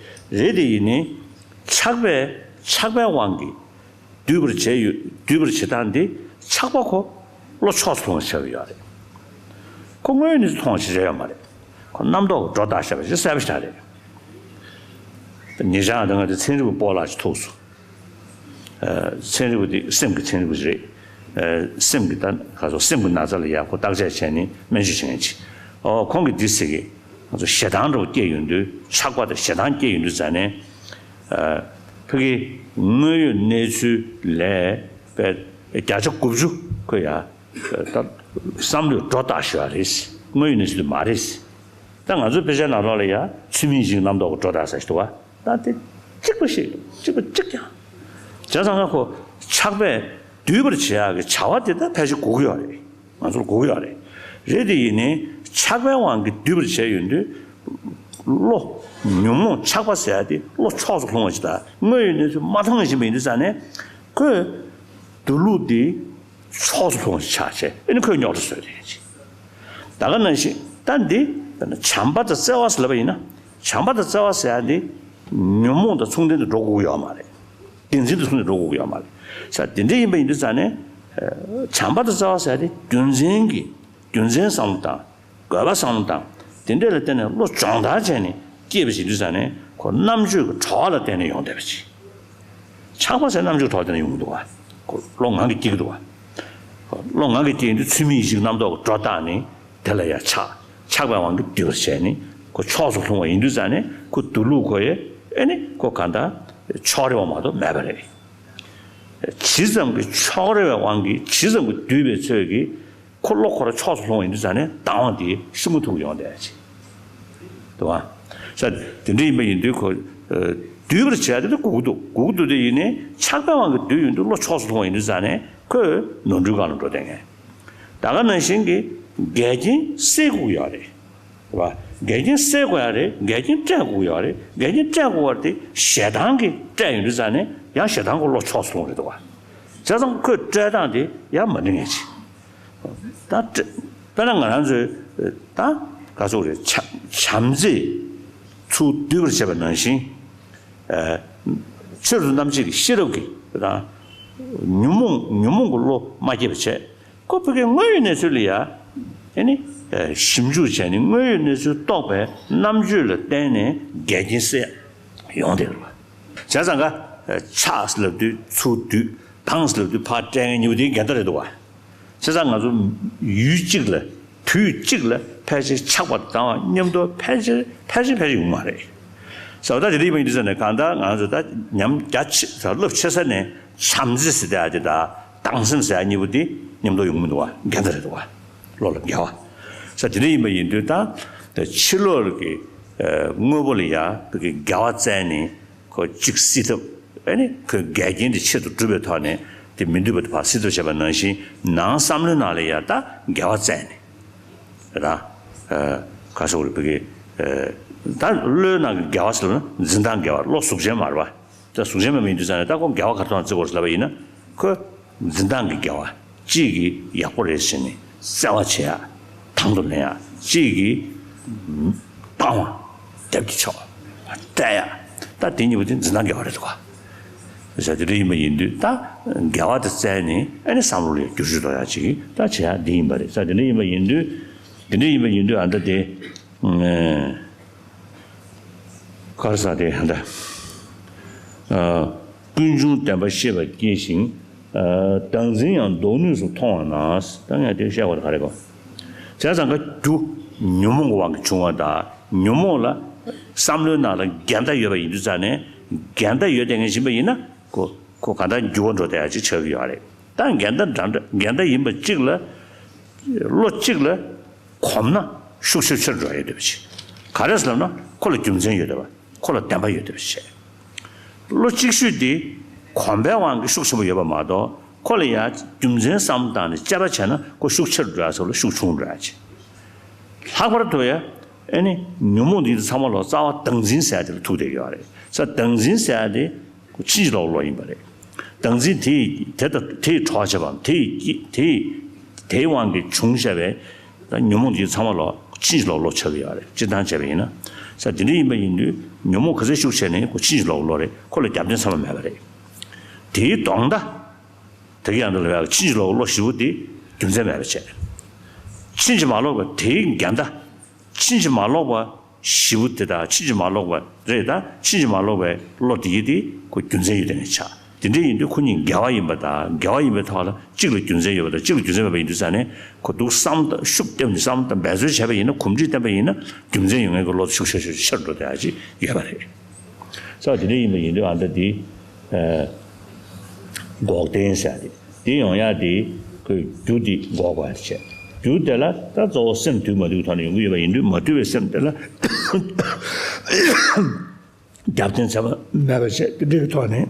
རེད་དེ་ཡིན་ནའི་ཆགས་པས་ཆགས་པའི་དབང་གིས་བསྡུས་པར་བྱས་ཡོད། བསྡུས་པར་བྱེད་སྟངས་འདི་ཆགས་པ་ཁོ་བློ་ཕྱོགས་སུ་ལྷུང་བ་བྱས་པ་ཡོད་རེད། ཁོ་དངོས་ཡོད་གནས་ཚུལ་མཐོང་བ་ཞིག་རེད་ཡོད་མ་རེད། ཁོ་རྣམ་རྟོག་གིས་སྒྲོ་བཏགས་བཞག་པ་ཞིག་གསལ་པོ་ཞིག་རེད། ཉེ་ཆར་ང་ཚོ་ཚན་རིག་པ་སྤོ་ལགས་ཅིག་ཐུག་སོང་། ཨ། ཚན་རིག་པ་དེ་སེམས་ཀྱི་ཚན་རིག་པ་ཞིག་རེད། ཨ། སེམས་ཀྱི་ད་ག་ཚོད་སེམས་ཀྱི་ན་ཚ་ལ་ཡག་པོ་བརྟག་དཔྱད་བྱས་ནས་སྨན་བཅོས་བྱེད་མཁན་ཅིག། ཨོ་ཁོང་གིས་འདི་ཟེར་གི། ང་ཚོ་ཞེ་སྡང་འདྲ་བོ་སྐྱེས་ཡོང་དུས་ཆགས་པ་དང་ཞེ་སྡང་སྐྱེས་ཡོང་དུས་ཙ་ནས། ཨ། ཕ་གི་དངོས་ཡོད་གནས་ཚུལ་ལས་པའི་བརྒྱ་ཆ་དགུ་བཅུ་ཁོ་ཡ། ད་བསམ་བློས་སྒྲོ་བཏགས་ཞུ་བ་རེད། དངོས་ཡོད་གནས་ཚུལ་དེ་མ་རེད། ད་ང་ཚོའི་དཔེ་ཆའི་ནང་ལོགས་ལ་ཡ་ཚུལ་མིན་ཡིད་བཞིན་རྣམ་རྟོག་གིས་སྒྲོ་བཏགས་ཟེར་ཞིག་འདུག་བ། ད་དེ་གཅིག་པ་ཞིག་གཅིག་པ་གཅིག་ཀྱང་། བྱས་ཙང་ང་ཁོ་ཆགས་པས་བསྡུས་པར་བྱེད་ཡག་གི་བྱ་བ་དེ་ད་ཕལ་ཆེར་དགོས་ཀྱི་ཡོད་རེད། ང་ཚོར་དགོས་ཀྱི་ཡོད་རེད། རེད་དེ་ཡིན་ནའི་ཆགས་པའི་དབང་གིས་བསྡུས་པར་བྱས་ཡོང་དུས། བློ་ཉོན་མོངས་ཆགས་པ་ཟེར་ཡ་དེ་བློ་ཕྱོགས་སུ་ལྷུང་བ་ཞིག་དང་དངོས་ཡོད་གནས་ཚུལ་མ་མཐོང་བཞིན་པ་ཡིན་དུས་ཙ་ནས་ཁོས་སྡུག་ལུགས་འདི་ཕྱོགས་སུ་ལྷུང་བ་ཞིག་ཆགས་བྱས་ཨེ་ནི་ཁོས་རྙོག་དྲ་བཟོས་རེད་ཅེས། ད་ག་ནང་བཞིན་ད་འདི་བྱམས་པ་དང་བརྩེ་བ་ཟེར་ལབ་པ་ཡིན་ན་བྱམས་པ་དང་བརྩེ་བ་ཟེར་ཡ་འདི་ཉོན་མོངས་དང་མཚུངས་ལྡན་དུ་འགྲོ་དགོས་ཀྱི་ཡོད་མ་རེད། བདེན་འཛིན་དང་མཚུངས་ནས་འགྲོ་དགོས་ཀྱི་ཡོད་མ་རེད། ས་དེ་འདྲ་ཡིན་པ་ཡིན་དུས་ཙང་ནས། བྱམས་པ་དང་བརྩེ་བ་ཟེར་ཡ་དེ་རྒྱུ་མཚན་གྱི་རྒྱུ་མཚན་བསམ་བློ་དང་། དགོས་པ་བསམ་བློ་དང་། དེ་འདྲ་ལ་བརྟེན་ནས་བློ་སྦྱོང་བརྡར་བྱས་ནས་སྐྱེས་པ་ཞིག་ཡིན་དུས་ཙང་ནས་ཁོ་རྣམ་དཔྱོད་ཀྱི་གྲོགས་ལ་བརྟེན་ནས་ཡོང་བསྡད་པ་ཅིག། ཆགས་པ་ཟེར་རྣམ་དཔྱོད་ཀྱི་གྲོགས་ལ་བརྟེན་ནས་ཡོང་གི་འདུག་བ། ཁོ་བློ་ངང་གིས་སྐྱེ་གི་འདུག་བ། ཁོ་བློ་ངང་གིས་སྐྱེ་ཡིན་དུས་ཚུལ་མིན་ཡིད་བཞིན་རྣམ་རྟོག་གི་སྒྲོ་བཏགས་ནས། དེ་ལ་ཡང་ཆགས། ཆགས་པའི་དབང་གིས་བསྡུས་པར་བྱས་ནས་ཁོ་ཕྱོགས་སུ་ལྷུང་བ་ཡིན་དུས་ཙང་ནས་ཁོ་སྡུག་ལུགས་ཁོ་ཡི་ཨེ་ནི་ཁོ་གང་ལྟར་ཕྱོགས་རེ་བ་མ་གཏོགས་མེད་པ་རེད། ཇི་ཙམ་གྱི་ཕྱོགས་རེ་བའི་དབང་གིས་ཇི་ཙམ་གྱི་བསྡུས་པའི་ཚོད་ཀྱིས་ཁོ་བློ་ཁོ་རང་ཕྱོགས་སུ་ལྷུང་བ་ཡིན་དུས་ཙང་ནས་སྡང་བ་དེ་ཤི་མ་ཐུབ་ཡོང་བསྡད་ཅིག། འདུག་བ། ས་དེ་འདྲ་ཡིན་པ་ཡིན་དུས་ཁོ་བསྡུས་པར་བྱས་ཏེ་དགོས་ཀྱི་འདུག་དགོས་ཀྱི་འདུག་དེ་ཡིན་ནའི་ཆགས་པའི་དབང་གིས་བསྡུས་ཡོང་དུས་བློ་ཕྱོགས་སུ་ལྷུང་བ་ཡིན་དུས་ཙང་ནས་ཁོས་ནོར་འཁྲུལ་སྒང་ལ་འགྲོ་བསྡད་མཁན། ད་ག་ནང་བཞིན་གྱི་འགལ་རྐྱེན་སེལ་དགོས་ཀྱི་ཡོད་རེད། རེད་བ། འགལ་རྐྱེན་སེལ་དགོས་ཡ་རེད། འགལ་རྐྱེན་སྤྲད་དགོས་ཀྱི་ཡོད་རེད། འགལ་རྐྱེན་སྤྲད་དགོས་པ་དེ་ཞེ་སྡང་གིས་སྤྲད་ཡོང་དུས་ཙང་ནས་ཡང་ཞེ་སྡང་གི་བློ་ཕྱོགས་སུ་ལྷུང་རེད་འདུག་བ། བྱས་ཙང་ཁོས་སྤྲད་སྟངས་དེ་ཡང་མ་འགྲིག་མཁན་ཅིག། ད་སྤྲད་དཔེར་ན་ང་རང་ཚོའི་ད་ག་ཚོད་རེད། བྱམས་བྱམས་བརྩེ་ཚུར་བསྡུས་པར་བྱས་པ་ནང་བཞིན། ཨ། ཆོས་སུ་རྣམ་འབྱེད་ཀྱི་ཤེས་རབ་ཀྱིས་དང་། ཉོན་མོངས་ཉོན་མོངས་ཀྱི་བློ་མ་སྐྱེས་པ་བྱས། ཁོ་ཕ་གིའི་དངོས་ཡོད་གནས་ཚུལ་ལ་ཡ། ཨེ་ནི། ཨ། ཞིབ་འཇུག་བྱས་ནས་དངོས་ཡོད་གནས་ཚུལ་རྟོགས་པའི་རྣམ་དཔྱོད་ལ་བརྟེན་ནས་འགལ་རྐྱེན་སེལ་ཡོང་བསྡད་པ། བྱས་ཙང་ཀ། ཆགས་ལབ་དུས་ཚུར་བསྡུས། སྡང་ལབ་དུས་ཕར་སྤྲད་མཁན་གཉིས་པོ་དེ་འགལ་ཟླ་རེད་འདུག་བ། བྱས་ཙང་ང་ཚོ་ཡུལ་གཅིག་ལ་དུས་གཅིག་ལ་ཕལ་ཆེར་ཆགས་པ་དང་སྡང་བ་མཉམ་དུ་ཕལ་ཆེར་ཕལ་ཆེར་ཕལ་ཆེར་ཡོང་མ་རེད། ས་བ་ད་དེ་འདྲ་ཡིན་པ་ཡིན་དུས་ཙང་ནས་གང་ལྟར་ང་ཚོ་ད་ཉམས་རྒྱ་ཆེ་ས་རླབས་ཆེ་ས་ནས་བྱམས་བརྩེ་ཟེར་ཡ་དེ་དང་སྡང་སེམས་ཟེར་ཡ་གཉིས་པོ་དེ་མཉམ་དུ་ཡོང་གི་མི་འདུག་བ། འགལ་ཟླ་རེད་འདུག་བ། བློ་ལ་འགལ་བ། ས་དེ་འདྲ་ཡིན་པ་ཡིན་དུས་ད་ཕྱི་ལོགས་ཀྱི་དངོས་པོ་ལ་ཡ་བོད་ཀྱི་འགལ་བ་བཙལ་ནས་ཁོ་གཅིག་སེལ་ཐབས། ཨ་ནི་ཁོའི་འགལ་རྐྱེན་དེ་ཆེད་དུ་བསྒྲུབས་པའི་ཐོག་ནས་དེ་མི་འདོད་པ་དེ་ཕར་སེལ་ཐབས་བྱས་པ་ནང་བཞིན་ནང་བསམ་བློའི་ནང་ལ་ཡ་ད་འགལ་བ་བཙལ་ནས། ད་ཨ་ག་སོགས་རེད་བོད་ཀྱི་ཨ་ད་བློའི་ནང་གི་འགལ་བ་ཟེར་ན་འཛིན་སྟངས་འགལ་བ། བློ་གཟུགས་ཅན་མ་རེད་བ། ད་གཟུགས་ཅན་མ་མིན་དུས་ཙང་ནས་ད་ཁོ་འགལ་བ་ག་རེ་ཐོག་ནས་བརྩི་དགོས་རེད་ལབ་པ་ཡིན་ན། ཁོ་འཛིན་སྟངས་ཀྱི་འགལ་བ། གཅིག་གིས་ཡག་པོ་རེད་ཟེར་ནས་བརྩེ་བ་བྱེད་ཡ། དང་དུ་ལེན་ཡ། གཅིག་གིས་སྤང་བ། རྒྱབ་ཀྱི་ཕྱོགས་བལྟ་ཡ། ད་དེ་གཉིས་པོ་དེ་འཛིན་སྟངས་འགལ་བ་རེད་འདུག་ག་ས་དེ་འདྲ་ཡིན་པ་ཡིན་དུས་ད་འགལ་བ་དེ་བཙལ་ནས་ཨ་ནི་བསམ་བློ་ལ་བསྒྱུར་བཅོས་གཏོང་ཡ་ཅིག་ད་བྱེད་ཡ་འདི་ཡིན་པ་རེད། ས་དེ་འདྲ་ཡིན་པ་ཡིན་དུས་དེ་འདྲ་ཡིན་པ་ཡིན་དུས་ཨ་ད་དེ་ཨ་ག་རེ་ཟེར་དེ་ཨ་ད་ཨ་ཀུན་འབྱུང་བདེན་པ་ཤེས་པ་སྐྱེ་ཞིང་། ཨ་བདག་འཛིན་ཡང་ལྡོག་ནུས་སུ་མཐོང་བ་ན། ད་ངས་དེ་བཤད་དགོས་ག་རེ་གོ། བྱས་ཙང་ཀ་རྒྱུ་ཉོན་མོངས་ཀྱི་དབང་གིས་བྱུང་བ་དང་ཉོན་མོངས་ལ་བསམ་བློའི་ནང་ལ་འགལ་ཟླ་ཡོད་པ་ཡིན་དུས་ཙང་ནས་འགལ་ཟླ་ཡོད་དེ་ངས་བཞིན་པ་ཡིན་ན་ཁོ་ཁོ་གང་ལྟར་འགྱུར་བ་འགྲོ་བསྡད་ཡ་ཅིག་ཆགས་ཀྱི་ཡོད་རེད། ད་འགལ་ཟླ་འདྲ་འདྲ་འགལ་ཟླ་ཡིན་པ་གཅིག་ལ་བློ་གཅིག་ལ་གོམས་ན་ཤུགས་ཆེར་ཆེར་འགྲོ་ཡ་ཡོད་པ་ཅིག་ག་རེ་ཟེར་ལབ་ན་ཁོ་ལ་རྒྱུ་མཚན་ཡོད་བསྡད་པ། ཁོ་ལ་བདེན་པ་ཡོད་བསྡད་པ་ཅིག་བློ་གཅིག་ཤོས་དེ་གོམས་པའི་དབང་གིས་ཤུགས་ཆེན་པོ་ཡོད་པ་མ་གཏོགས་ཁོ་ལ་ཡ་རྒྱུ་མཚན་བསམ་བློ་བཏང་ནས་དཔྱད་པ་བྱས་ན་ཁོ་ཤུགས་ཆེར་འགྲོ་ཡ་ཟེར་བ་ལ་ཤུགས་ཆུང་འགྲོ་ཡ་ཅིག་ལྷག་པར་དུ་ཡ་ཨ་ནི་ཉོན་མོངས་འདི་ཚང་མ་ལོག་རྩ་བ་བདག་འཛིན་ཟེར་ཡ་དེ་ལ་ཐུག་བསྡད་ཀྱི་ཡོད་རེད། ས་བདག་འཛིན་ཟེར་ཡ་དེ་ཁོ་ཕྱིན་ཅི་ལོག་གི་བློ་ཡིན་པ་རེད། བདག་འཛིན་དེ་ཡི་དེ་དང་དེ་ཡི་གྲོགས་བྱས་པའམ་དེ་ཡི་དཀྱིལ་དེ་ཡི་དེའི་དབང་གིས་བྱུང་བྱས་པའི་ད་ཉོན་མོངས་འདི་ཚང་མ་ལོག་ཕྱིན་ཅི་ལོག་གི་བློ་ཆགས་ཀྱི་ཡོད་རེད། སྤྱིར་བཏང་བྱས་པ་ཡིན་ན། ས་དེ་འདྲ་ཡིན་པ་ཡིན་དུས་ཉོན་མོངས་ག་ཚོད་ཤུགས་ཆེ་ནའི་ཁོ་ཕྱིན་ཅི་ལོག་གི་བློ་རེད། ཁོ་ལ་རྒྱབ་རྟེན་ཚང་མ་མེད་པ་རེད། དེའི་ལྡོག་ཟླ། དེ་གི་ཡང་དུ་ལ་ཕྱིན་ཅི་ལོག་གི་བློ་བཞི་པོ་དེ་རྒྱུ་མཚན་མེད་པ་བྱས། ཕྱིན་ཅི་མ་ལོག་པ་དེའི་འགལ་ཟླ། ཕྱིན་ཅི་མ་ལོག་པ་བཞི་པོ་དེ་དང་ཕྱིན་ཅི་མ་ལོག་པ་རེད། ད་ཕྱིན་ཅི་མ་ལོག་པའི་བློ་དེ་ཡི་དེ་ཁོ་རྒྱུ་མཚན་ཡོད་དེ་ནས་ཆགས། དེ་འདྲ་ཡིན་དུས་ཁོ་གཉིས་འགལ་བ་ཡིན་པ་དང་འགལ་བ་ཡིན་པའི་ཐོག་ལ་གཅིག་ལ་རྒྱུ་མཚན་ཡོད་པ་དང་གཅིག་ལ་རྒྱུ་མཚན་མེད་པ་ཡིན་དུས་ཙང་ནས་ཁོ་འདུག་བསམ་དང་ཤུགས་བཏབ་ནས་བསམ་དང་འབད་རྩོལ་བྱས་པ་ཡིན་ན་གོམས་འདྲིས་བསྟེན་པ་ཡིན་ན་རྒྱུ་མཚན་ཡོད་མཁན་གྱི་བློ་དེ་ཤུགས་ཆེ་ཤུགས་ཆེར་འགྲོ་བསྡད་ཡ་ཅིག་ཡོད་པ་རེད། ས་དེ་འདྲ་ཡིན་པ་ཡིན་དུས་ཨ་ད་དེ་ཨ་འགོག་བདེན་ཟེར་ཡ་དེ། དེ་ཡོང་ཡ་དེ་ཁོས་རྒྱུ་དེ་འགོག་པ་བྱས། རྒྱུ་དེ་ལ་ད་གཙོ་བོ་སེམས་དུལ་མ་དུལ་གྱི་ཐོག་ནས་ཡོང་གི་ཡོད་པ་ཡིན་དུས་མ་དུལ་བའི་སེམས་དེ་ལ་རྒྱབ་རྟེན་ཚད་མ་མེད་པ་བྱས། དེ་འདྲའི་ཐོག་ནས་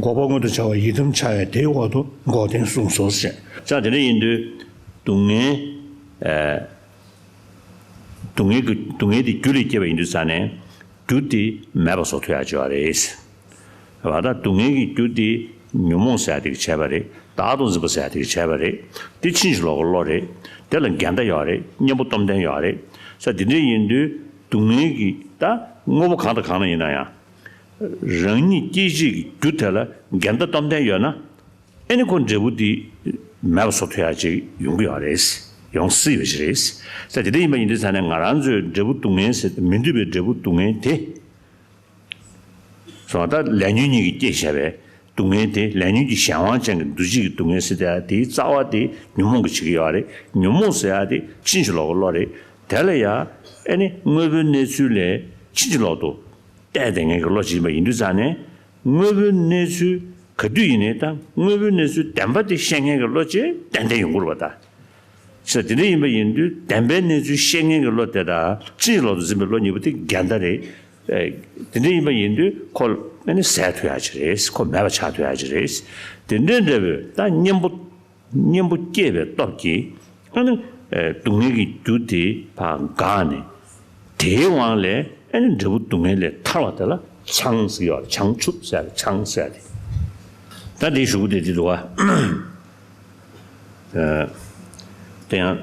འགོག་པ་མངོན་དུ་བྱ་བ་ཡི་དམ་འཆར་བས་དེའི་འོག་ཏུ་འགོག་བདེན་གསུངས་སོ་ཞེས། ས་དེ་འདྲ་ཡིན་དུས་སྡུག་བསྔལ་ཨ། སྡུག་བསྔལ་གྱི་སྡུག་བསྔལ་དེ་རྒྱུ་ལས་སྐྱེས་པ་ཡིན་དུས་ཙང་ནས་རྒྱུ་དེ་མེད་པ་བཟོ་ཐུབ་ཡག་ཅིག་ཡོད་རེད། བ་ད་སྡུག་བསྔལ་གྱི་རྒྱུ་དེ་ཉོན་མོངས་ཟེར་ཡག་དེ་གིས་བྱས་པ་རེད། བདག་ཏུ་འཛིན་པ་ཟེར་ཡག་དེ་གིས་བྱས་པ་རེད། དེ་ཕྱིན་ཅི་ལོག་གི་བློ་རེད། དེ་ལ་འགལ་ཟླ་ཡོད་རེད། གཉེན་པོ་སྟོབས་ལྡན་ཡོད་རེད། ས་དེ་འདྲ་ཡིན་དུས་སྡུག་བསྔལ་གྱི་ད་དངོས་པོ་གང་དང་གང་ན་ཡིན་ན་ཡང་རང་ཉིད་སྐྱེད་བྱེད་ཀྱི་རྒྱུ་དེ་ལ་འགལ་ཟླ་སྟོབས་ལྡན་ཡོད་ན། ཨ་ནི་ཁོ་འབྲས་བུ་འདི་མེད་པ་བཟོ་ཐུབ་ཡག་ཅིག་ཡོང་གི་ཡོད་རེད། ཡོང་སྲིད་པ་ཞིག་རེད། ད་དེ་འདྲ་ཡིན་པ་ཡིན་དུས་ཙང་ནས་ང་རང་ཚོའི་འབྲས་བུ་སྡུག་བསྔལ་ཟེར་མི་འདོད་པའི་འབྲས་བུ་སྡུག་བསྔལ་དེ། སོང་ད་ལས་ཉོན་གཉིས་ཀྱིས་སྐྱེད་བྱས་པའི་སྡུག་བསྔལ་དེ་ལས་ཉོན་གྱི་གཞན་དབང་ཅན་གྱི་འདུ་བྱེད་ཀྱི་སྡུག་བསྔལ་ཟེར་ཏེ་དེའི་རྩ་བ་དེ་ཉོན་མོངས་ཀྱིས་བྱེད་ཀྱི་ཡོད་རེད། ཉོན་མོངས་ཟེར་ཡག་དེ་ཕྱིན་ཅི་ལོག་གི་བློ་རེད། དེ་ལ་ཡང་ཨ་ནི་དངོས་པོའི་གནས་ཚུལ་ལས་ཕྱིན་ཅི་ལོག་ཏུ་བལྟས་བསྡད་མཁན་གྱི་བློ་ཅིག་ཡིན་པ་ཡིན་དུས་ཙང་ནས། དངོས་པོའི་གནས་ཚུལ་ག་དུས་ཡིན་ནའི་ད་དངོས་པོའི་གནས་ཚུལ་བདེན་པ་དེ་ཤེས་མཁན་གྱི་བློ་ཅིག་ཏན་ཏན་ཡོང་དགོས་རེད་པ་ད། ཟེར་དེ་འདྲ་ཡིན་པ་ཡིན་དུས་བདེན་པའི་གནས་ཚུལ་ཤེས་མཁན་གྱི་བློ་དེ་དང་ཕྱིན་ཅི་ལོག་ཏུ་འཛིན་པའི་བློ་གཉིས་པོ་དེ་འགལ་ཟླ་རེད། ཨེ། དེ་འདྲ་ཡིན་པ་ཡིན་དུས་ཁོ་ཨ་ནི་ཟད་ཐུབ་ཡག་ཅིག་རེད། ཁོ་མེད་པ་ཆགས་ཐུབ་ཡག་ཅིག་རེད། དེ་འདྲ་འདྲ་བོའི་ད་གཉེན་པོ། གཉེན་པོ་སྐྱེས་པའི་སྟོབས་ཀྱིས་ཨ་ནི་སྡུག་བསྔལ་གྱི་རྒྱུ་དེ་ཕར་འགགས་ནས་དེའི་དབང་ལས་ཨ་ནི་འབྲས་བུ་སྡུག་བསྔལ་ལས་ཐར་བ་དེ་ལ་བྱང་ཟེར་གྱི་ཡོད་རེད། བྱང་ཆུབ་ཟེར་ཡག་བྱང་ཟེར་ཡག་དེ། ད་དེའི་གཞུག་གུ་དེ་དེ་འདུག་ག་ཨ། དེ་ཡང་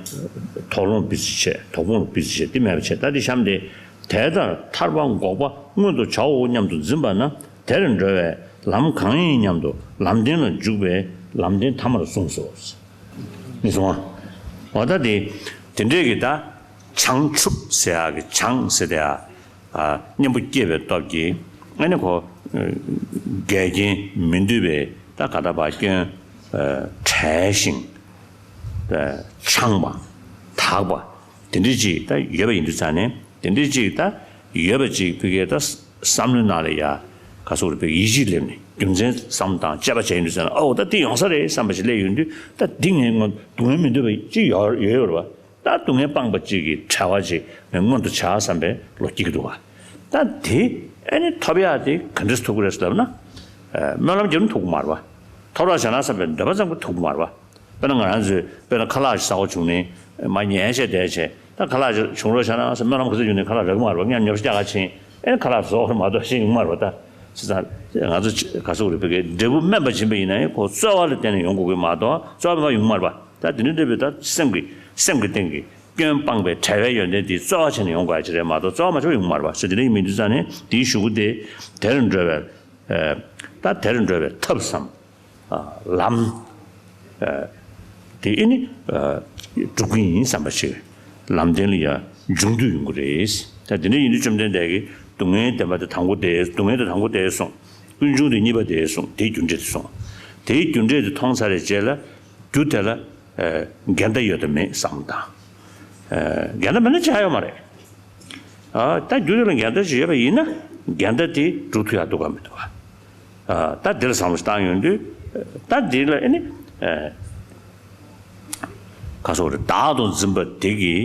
དོགས་སློང་སྤུས་ཚད་ཆེ། དོགས་སློང་སྤུས་ཚད་ཆེ། དེ་མེད་པ་བྱས། ད་དེ་གཤམ་དེ། དེ་ལྟར་ཐར་པ་འགོག་པ་མངོན་དུ་བྱའོ་སྙམ་དུ་འཛིན་པ་ན། དེར་འགྲོ་བའི་ལམ་གང་ཡིན་སྙམ་དུ་ལམ་བདེན་ལ་འཇུག་པས་ལམ་བདེན་ཐ་མར་གསུངས་སོ། མི་གསུང་ཨ། འོ་ད་དེ་དེ་འདྲས་ཀྱི་ད་བྱང་ཆུབ་ཟེར་ཡག་གི་བྱང་ཟེར་དེ་ཡ། ཨ། གཉེན་པོ་སྐྱེས་པའི་སྟོབས་ཀྱིས་ཨ་ནི་ཁོ་འགལ་རྐྱེན་མི་འདོད་པའི་ད་ག་ད་བ་སྐྱོན་བྲལ་ཞིང་། ཆང་བ། དག་པ། དེ་འདྲའི་ཅིག་ད་ཡོད་པ་ཡིན་དུས་ཙང་ནས། དེ་འདྲའི་ཅིག་ད་ཡོད་པ་ཅིག་ཕ་གིའི་ད་བསམ་བློའི་ནང་ལ་ཡ་ག་ཟེར་དགོས་རེད། ཕ་གི་ཡིད་ཆེས་སླེབས་ནས་རྒྱུ་མཚན་བསམ་བློ་བཏང་དཔྱད་པ་བྱས་ཡིན་དུས་ཙང་ནས། ཨོ་ད་འདི་ཡོང་ས་རེད་བསམ་པ་ཞིག་སླེབས་ཡོང་དུས། ད་འདི་ངས་སྔོན་སྡུག་བསྔལ་མི་འདོད་པ་ཅིག་ཡོད་ཡོད་ཡོད་རེད་བ། ད་སྡུག་བསྔལ་སྤངས་པ་ཅིག་གི་བྲལ་བ་ཅིག་ངས་མངོན་དུ་བྱ་བསམ་པའི་བློ་སྐྱེ་གི་འདུག་བ། ད་དེ་ཨ་ནི་ཐོབ་ཡག་དེ་ག་འདྲས་ཐུབ་ཀྱི་རེད་ཟེར་ལབ་ན། ཨ། སྨོན་ལམ་རྒྱབ་ན་ཐུབ་ཀྱི་མ་རེད་བ། ཐོབ་རོགས་བྱས་ན་བསམ་པའི་འདོད་པ་ཙམ་གྱིས་ཐུབ་ཀྱི་མ་རེད་བ། དཔེར་ན་ང་རང་ཚོས་དཔེར་ན་ཁ་ལག་ཅིག་ཟ་དགོས་བྱུང་ནས་མར་ཉལ་བྱས་བསྡད་བྱས། ད་ཁ་ལག་ཅིག་བྱུང་རོགས་བྱས་ན་ཟེར་སྨོན་ལམ་ག་ཚོད་བྱུང་ནས་ཁ་ལག་རག་གི་མ་རེད་བ། ངས་ཉོ་ཆ་རྒྱག་ག་ཕྱིན། ཨེ་ཁ་ལག་བཟོ་བར་མ་གཏོགས་ཤེས་ཡོང་མ་རེད་བ། ད་བྱས་ཙང་ང་ཚོ་ག་ཟེར་དགོས་རེད། ཕ་གིའི་འབྲས་བུ་དམན་པ་སྦྱིན་པ་ཡིན་ན་ཡང་ཁོ་རྩོལ་བ་ལ་བརྟེན་ནས་ཡོང་དགོས་ཀྱི་མ་གཏོགས་རྩོལ་བ་མེད་པ་ཡོང་གི་མ་རེད་བ། ད་དེ་འདྲ་འདྲ་བའི་ད་སེམས་ཀྱི་སེམས་ཀྱི་སྟེང་གི་སྐྱོན་སྤངས་པའི་བྲལ་བའི་ཡོན་ཏན་དེ་རྩོལ་བ་བྱས་ནས་ཡོང་དགོས་ཡ་ཅིག་རེད་མ་གཏོགས་རྩོལ་བ་མ་བྱས་པ་ཡོང་གི་མ་རེད་བ། ཟེར་དེ་འདྲ་ཡིན་པ་ཡིན་དུས་ཙང་ནས་དེའི་གཞུག་གུ་དེ་དེར་འགྲོ་བའི། ཨ། ད་དེར་འགྲོ་བའི་ཐབས་སམ། ཨ། ལམ། ཨ། དེ་ཨེ་ནི། ཨ། སྒྲུབ་ཀྱི་ཡིན་བསམ་པ་ཞིག་ལམ་སྟེང་ལ་ཡ་འབྱུང་དུས་ཡོང་གི་རེད། ད་དེ་འདྲ་ཡིན་དུས་བཅོམ་ལྡན་འདས་ཀྱིས་སྡུག་བསྔལ་བདེན་པ་དེ་དང་པོ་དེ། སྡུག་བསྔལ་དེ་དང་པོ་དེ་གསུངས། ཀུན་འབྱུང་དེ་གཉིས་པ་དེ་གསུངས། དེའི་རྒྱུ་འབྲས་དེ་གསུངས། དེའི་རྒྱུ་འབྲས་དེ་མཐོང་ཚར་བའི་རྗེས་ལ་རྒྱུ་དེ་ལ། ཨ། འགལ་ཟླ་ཡོད་དམ་མེད་བསམ་བློ་བཏང་། ཨ། འགལ་ཟླ་མེད་ན་བྱ་ཡོད་མ་རེད། ཨ། ད་རྒྱུ་དེ་ལ་འགལ་ཟླ་ཞིག་ཡོད་པ་ཡིན་ན་འགལ་ཟླ་དེ་སྒྲུབ་ཐུབ་ཡག་འདུག་གམ་མི་འདུག་ག་ཨ། ད་འདི་ལ་བསམ་བློ་བཏང་ཡོང་དུས། ད་འདི་ལ་ཨེ་ནི། ཨ། ག་ཟེར་དགོས་རེད། བདག་ཏུ་འཛིན་པ་དེ་གིས།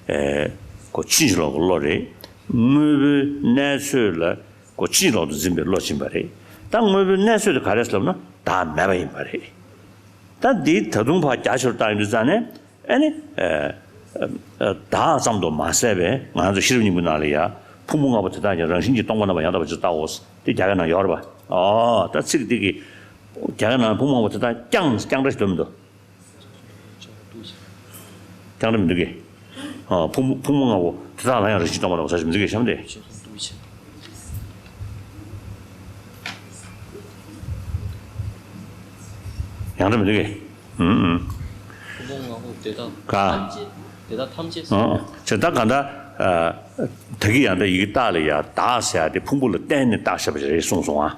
ཨ། ཁོ་ཕྱིན་ཅི་ལོག་གི་བློ་རེད། དངོས་པོའི་གནས་ཚོད་ལ་ཁོ་ཕྱིན་ཅི་ལོག་ཏུ་འཛིན་པའི་བློ་ཕྱིན་པ་རེད། ད་དངོས་པོའི་གནས་ཚོད་དེ་ག་རེ་རེད་ལབ་ན་བདག་མེད་པ་ཡིན་པ་རེད། ད་འདི་ད་དུང་ཕར་རྒྱ་ཆེར་བཏང་ཡོང་དུས་ཙང་ནས། ཨ་ནི། ཨ། ཨ། བདག་ཙམ་དུ་མ་ཟད་པའི་ང་ཚོ་ཤེས་རབ་སྙིང་པོའི་ནང་ལ་ཡ། ཕུང་པོ་ལྔ་པོ་དེ་དག་ཀྱང་རང་བཞིན་གྱིས་སྟོང་པ་རྣམ་པར་ཡང་དག་པར་ཇི་ལྟར་བལྟའོ། དེ་རྒྱ་སྐད་ནང་ཡོད་རེད་པ། ཨོ། ད་ཚིག་འདི་གིས་རྒྱ་སྐད་ནང་ཕུང་པོ་ལྔ་པོ་དེ་དག་ཀྱང་ཀྱང་སྒྲ་ཞིག་འདུག་མི་འདུག་ཀྱང་སྒྲ་མི་འདུག་གས། ཨོ། ཕུང་པོ་ཕུང་པོ་ལྔ་པོ་དེ་དག་ལ་ཡང་རང་བཞིན་གྱིས་སྟོང་པ་རྣམ་པར་ཟེར་ཞིག་མི་འདུག་གས། བཤད་མ་དེ། ཡང་འདྲ་མི་འདུག་གས། ཨུམ་ཨུམ། ཕུང་པོ་ལྔ་པོ་དེ་དག་ག་ཐམས་ཅད། དེ་དག་ཐམས་ཅད་ཨོ། ཨོ། བྱས་ད་གང་ལྟར། ཨ། ད་གིན་ཡང་ད་ཡི་གེ་རྟགས་ལ་ཡ་བདག་ཟེར་ཡ་དེ་ཕུང་པོ་ལ་བརྟེན་ནས་བཏགས་བཞག་པ་རེད་གསུངས་སོང་ཨ།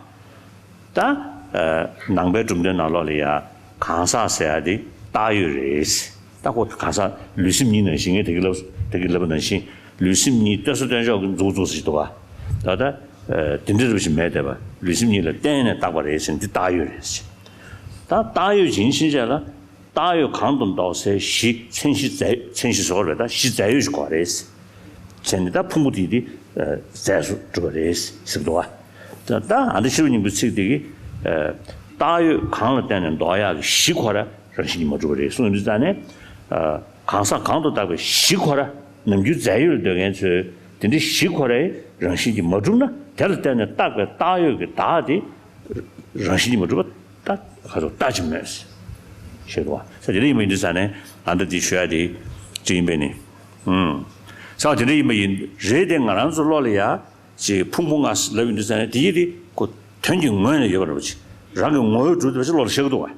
ད། ཨ། ནང་པའི་གྲུབ་མཐའི་ནང་ལོགས་ལ་ཡ་གང་ཟག་ཟེར་ཡ་དེ་བཏགས་ཡོད་རེད། ད་ཁོ་གང་ཟག་ལུས་སེམས་གཉིས་ནང་བཞིན་ངས་ད་གིན་ལབ་ད་གིན་ལབ་པ་ནང་བཞིན་ལུས་སེམས་གཉིས་ལྟོས་ས་ལྟོས་འཇོག་གི་མཛུབ་བཙུགས་ཞིག་འདུག་ག་ད་ལྟ། ཨ། དེ་འདྲ་རེད་པ་ཞིག་མེད་བསྡད་པ། ལུས་སེམས་གཉིས་ལ་བརྟེན་ནས་བཏགས་པ་རེད་ཟེར་ན་འདི་བཏགས་ཡོད་རེད་ཟེར། ད་བཏགས་ཡོད་ཡིན་ཕྱིན་ཆད་ལ། བཏགས་ཡོད་གང་དུ་འདོགས་སའི་གཞི། མཚན་གཞི་རྫས། མཚན་གཞི་ཟེར་བ་རེད། ད་གཞི་རྫས་ཡོད་ཞིག་དགོས་རེད། བྱས་ནས་ད་ཕུང་པོ་དེ་དེ་རྫས་སུ་གྲུབ་པ་རེད་ཟེར་གི་འདུག་བ། ད་ད་ཨ་འདི་ཤེས་རབ་སྙིང་པོའི་ཚིག་དེ་གིས། ཨ། བཏགས་ཡོད་གང་ལ་བརྟེན་ནས་འདོགས་ཡག་གི་གཞི་ཁོ་ར་རང་བཞིན་གྱིས་མ་གྲུབ་པ་རེད་གསུངས་ཡོང་དུས་ཙང་ནས། ཨ། གང་ཟག་གང་དུ་བཏགས་པའི་གཞི་ཁོ་ར། ནམ་རྒྱུན་རྫས་ཡོད་ལ་འདོད་མཁན་ཚོས་དེ་འདྲའི་གཞི་ཁོ་རའི་རང་བཞིན་གྱིས་མ་གྲུབ་ན། དེ་ལ་བརྟེན་ནས་བཏགས་པའི་བཏགས་ཡོད་ཀྱི་བདག་དེ་རང་བཞིན་གྱིས་མ་གྲུབ་པ། ད་ཁ་ཐོག་ལྟ་ཅི་སྨོས་ཞེས་དུ་བ། ས་དེ་འདྲ་ཡིན་པ་ཡིན་དུས་ཙང་ནས་ཨ་འདྲ་འདི་ཞུ་ཡ་དེ་ཅི་ཡིན་པས་ནི། ཨུམ། ས་དེ་འདྲ་ཡིན་པ་ཡིན་རེད་དེ། ང་རང་ཚོ་བློ་ལ་ཡ་ཅིག་ཕུང་པོ་ལྔ་ལབ་ཡོང་དུས་ཙང་ནས་དེ་ཡི་དེ་ཁོ་དོན་གྱི་ངོས་ནས་ཡོད་པ་འདྲ་པོ་ཅིག་རང་གི་ངོ་བོས་གྲུབ་ཡོད་པ་ཅིག་བློ་ལ་ཤར་གི་འདུག་བ།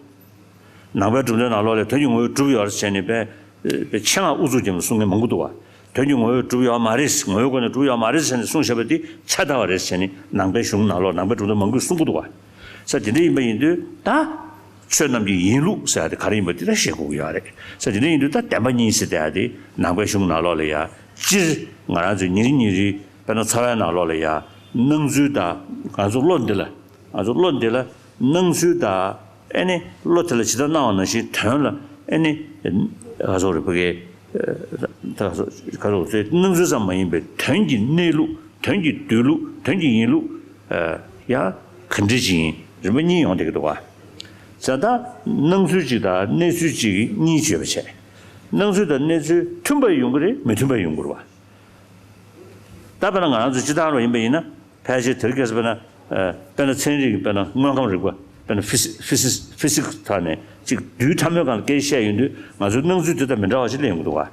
ནང་པའི་གྲུབ་མཐའི་ནང་ལོགས་ལ་དོན་གྱི་ངོ་བོས་གྲུབ་ཡོད་ཟེར་ནས་དཔེ་དཔེ་ཆེད་མངགས་ཨུ་ཚུགས་རྒྱབ་ནས་གསུང་མཁན་མང་པོ་འདུག་བ། དོན་གྱི་ངོ་བོས་གྲུབ་ཡོད་མ་རེད། ངོ་བོའི་སྒོ་ནས་གྲུབ་ཡོད་མ་རེད་ཟེར་ནས་གསུངས་བཞག་པ་དེ་ཚད་ལྟ་བ་རེད་ཟེར་ནས་ནང་པའི་གཞུང་ནང་ལོགས་ནང་པའི་གྲུབ་མཐའ་མང་པོས་གསུང་གི་འདུག་བ། ས་དེ་འདྲ་ཡིན་པ་ཡིན་དུས་ད། ཆོས་རྣམས་ཀྱི་ཡིན་ལུགས་ཟེར་ཡ་དེ་ག་རེ་ཡིན་པ་དེ་ད་ཤེས་དགོས་ཀྱི་ཡོད་རེད། ས་དེ་འདྲ་ཡིན་དུས་ད་བདེན་པ་གཉིས་ཟེར་བསྡད་ཡ་དེ་ནང་པའི་གཞུང་ནང་ལོགས་ལ་ཡ། སྤྱིར་ང་རང་ཚོའི་ཉིན་རེ་ཉིན་རེའི་དཔེར་ན་འཚོ་བའི་ནང་ལོགས་ལ་ཡ། སྣང་ཚུལ་དང་ང་ཚོ་བློ་འདི་ལ། ང་ཚོ་བློ་འདི་ལ། སྣང་ཚུལ་དང་། ཨེ་ནི་བློ་དེ་ལ་ཇི་ལྟར་སྣང་བ་ནང་བཞིན་དོན་ལ། ཨེ་ནི། ག་ཟེར་རེད་ཕ་གི། ད་ག་ཟེར་སྣང་ཚུལ་ཙམ་མ་ཡིན་པའི་དོན་གྱི་གནས་ལུགས། དོན་གྱི་སྡོད་ལུགས། དོན་གྱི་ཡིན་ལུགས། ཡང་ག་འདྲ་ཅིག་ཡིན། རིམ་པ་གཉིས་ཡོང་བསྡད་ཀྱི་འདུག་ག་ས་ད་སྣང་ཚུལ་གཅིག་དང་གནས་ཚུལ་གཅིག་གཉིས་ཡོད་པ་བྱས། སྣང་ཚུལ་དང་གནས་ཚུལ་མཐུན་པ་ཡོང་གི་རེད། མི་མཐུན་པ་ཡོང་གི་རེད་བ། ད་དཔེར་ན་ང་རང་ཚོ་སྤྱིར་བཏང་རུ་ཡིན་པ་ཡིན་ན། ཕལ་ཆེར་དེ་རིང་ཁ་སང་དཔེར་ན། ཨ། དཔེར་ན་ཚན་རིག་གི་དཔེར་ན་དངོས་ཁམས་རིག་པ། དཔེར་ན་ཕི་སི། ཕི་སི། ཕི་སིག་ཐོག་ནས་ཅིག་རྡུལ་ཕྲ་མོའི་སྒང་ལ་སྐད་ཆ་བཤད་ཡོང་དུས་ང་ཚོའི་སྣང་ཚུལ་དེ་དང་མི་འདྲ་བ་ཞིག་སླེབས་ཡོང་གི་འདུག་བ།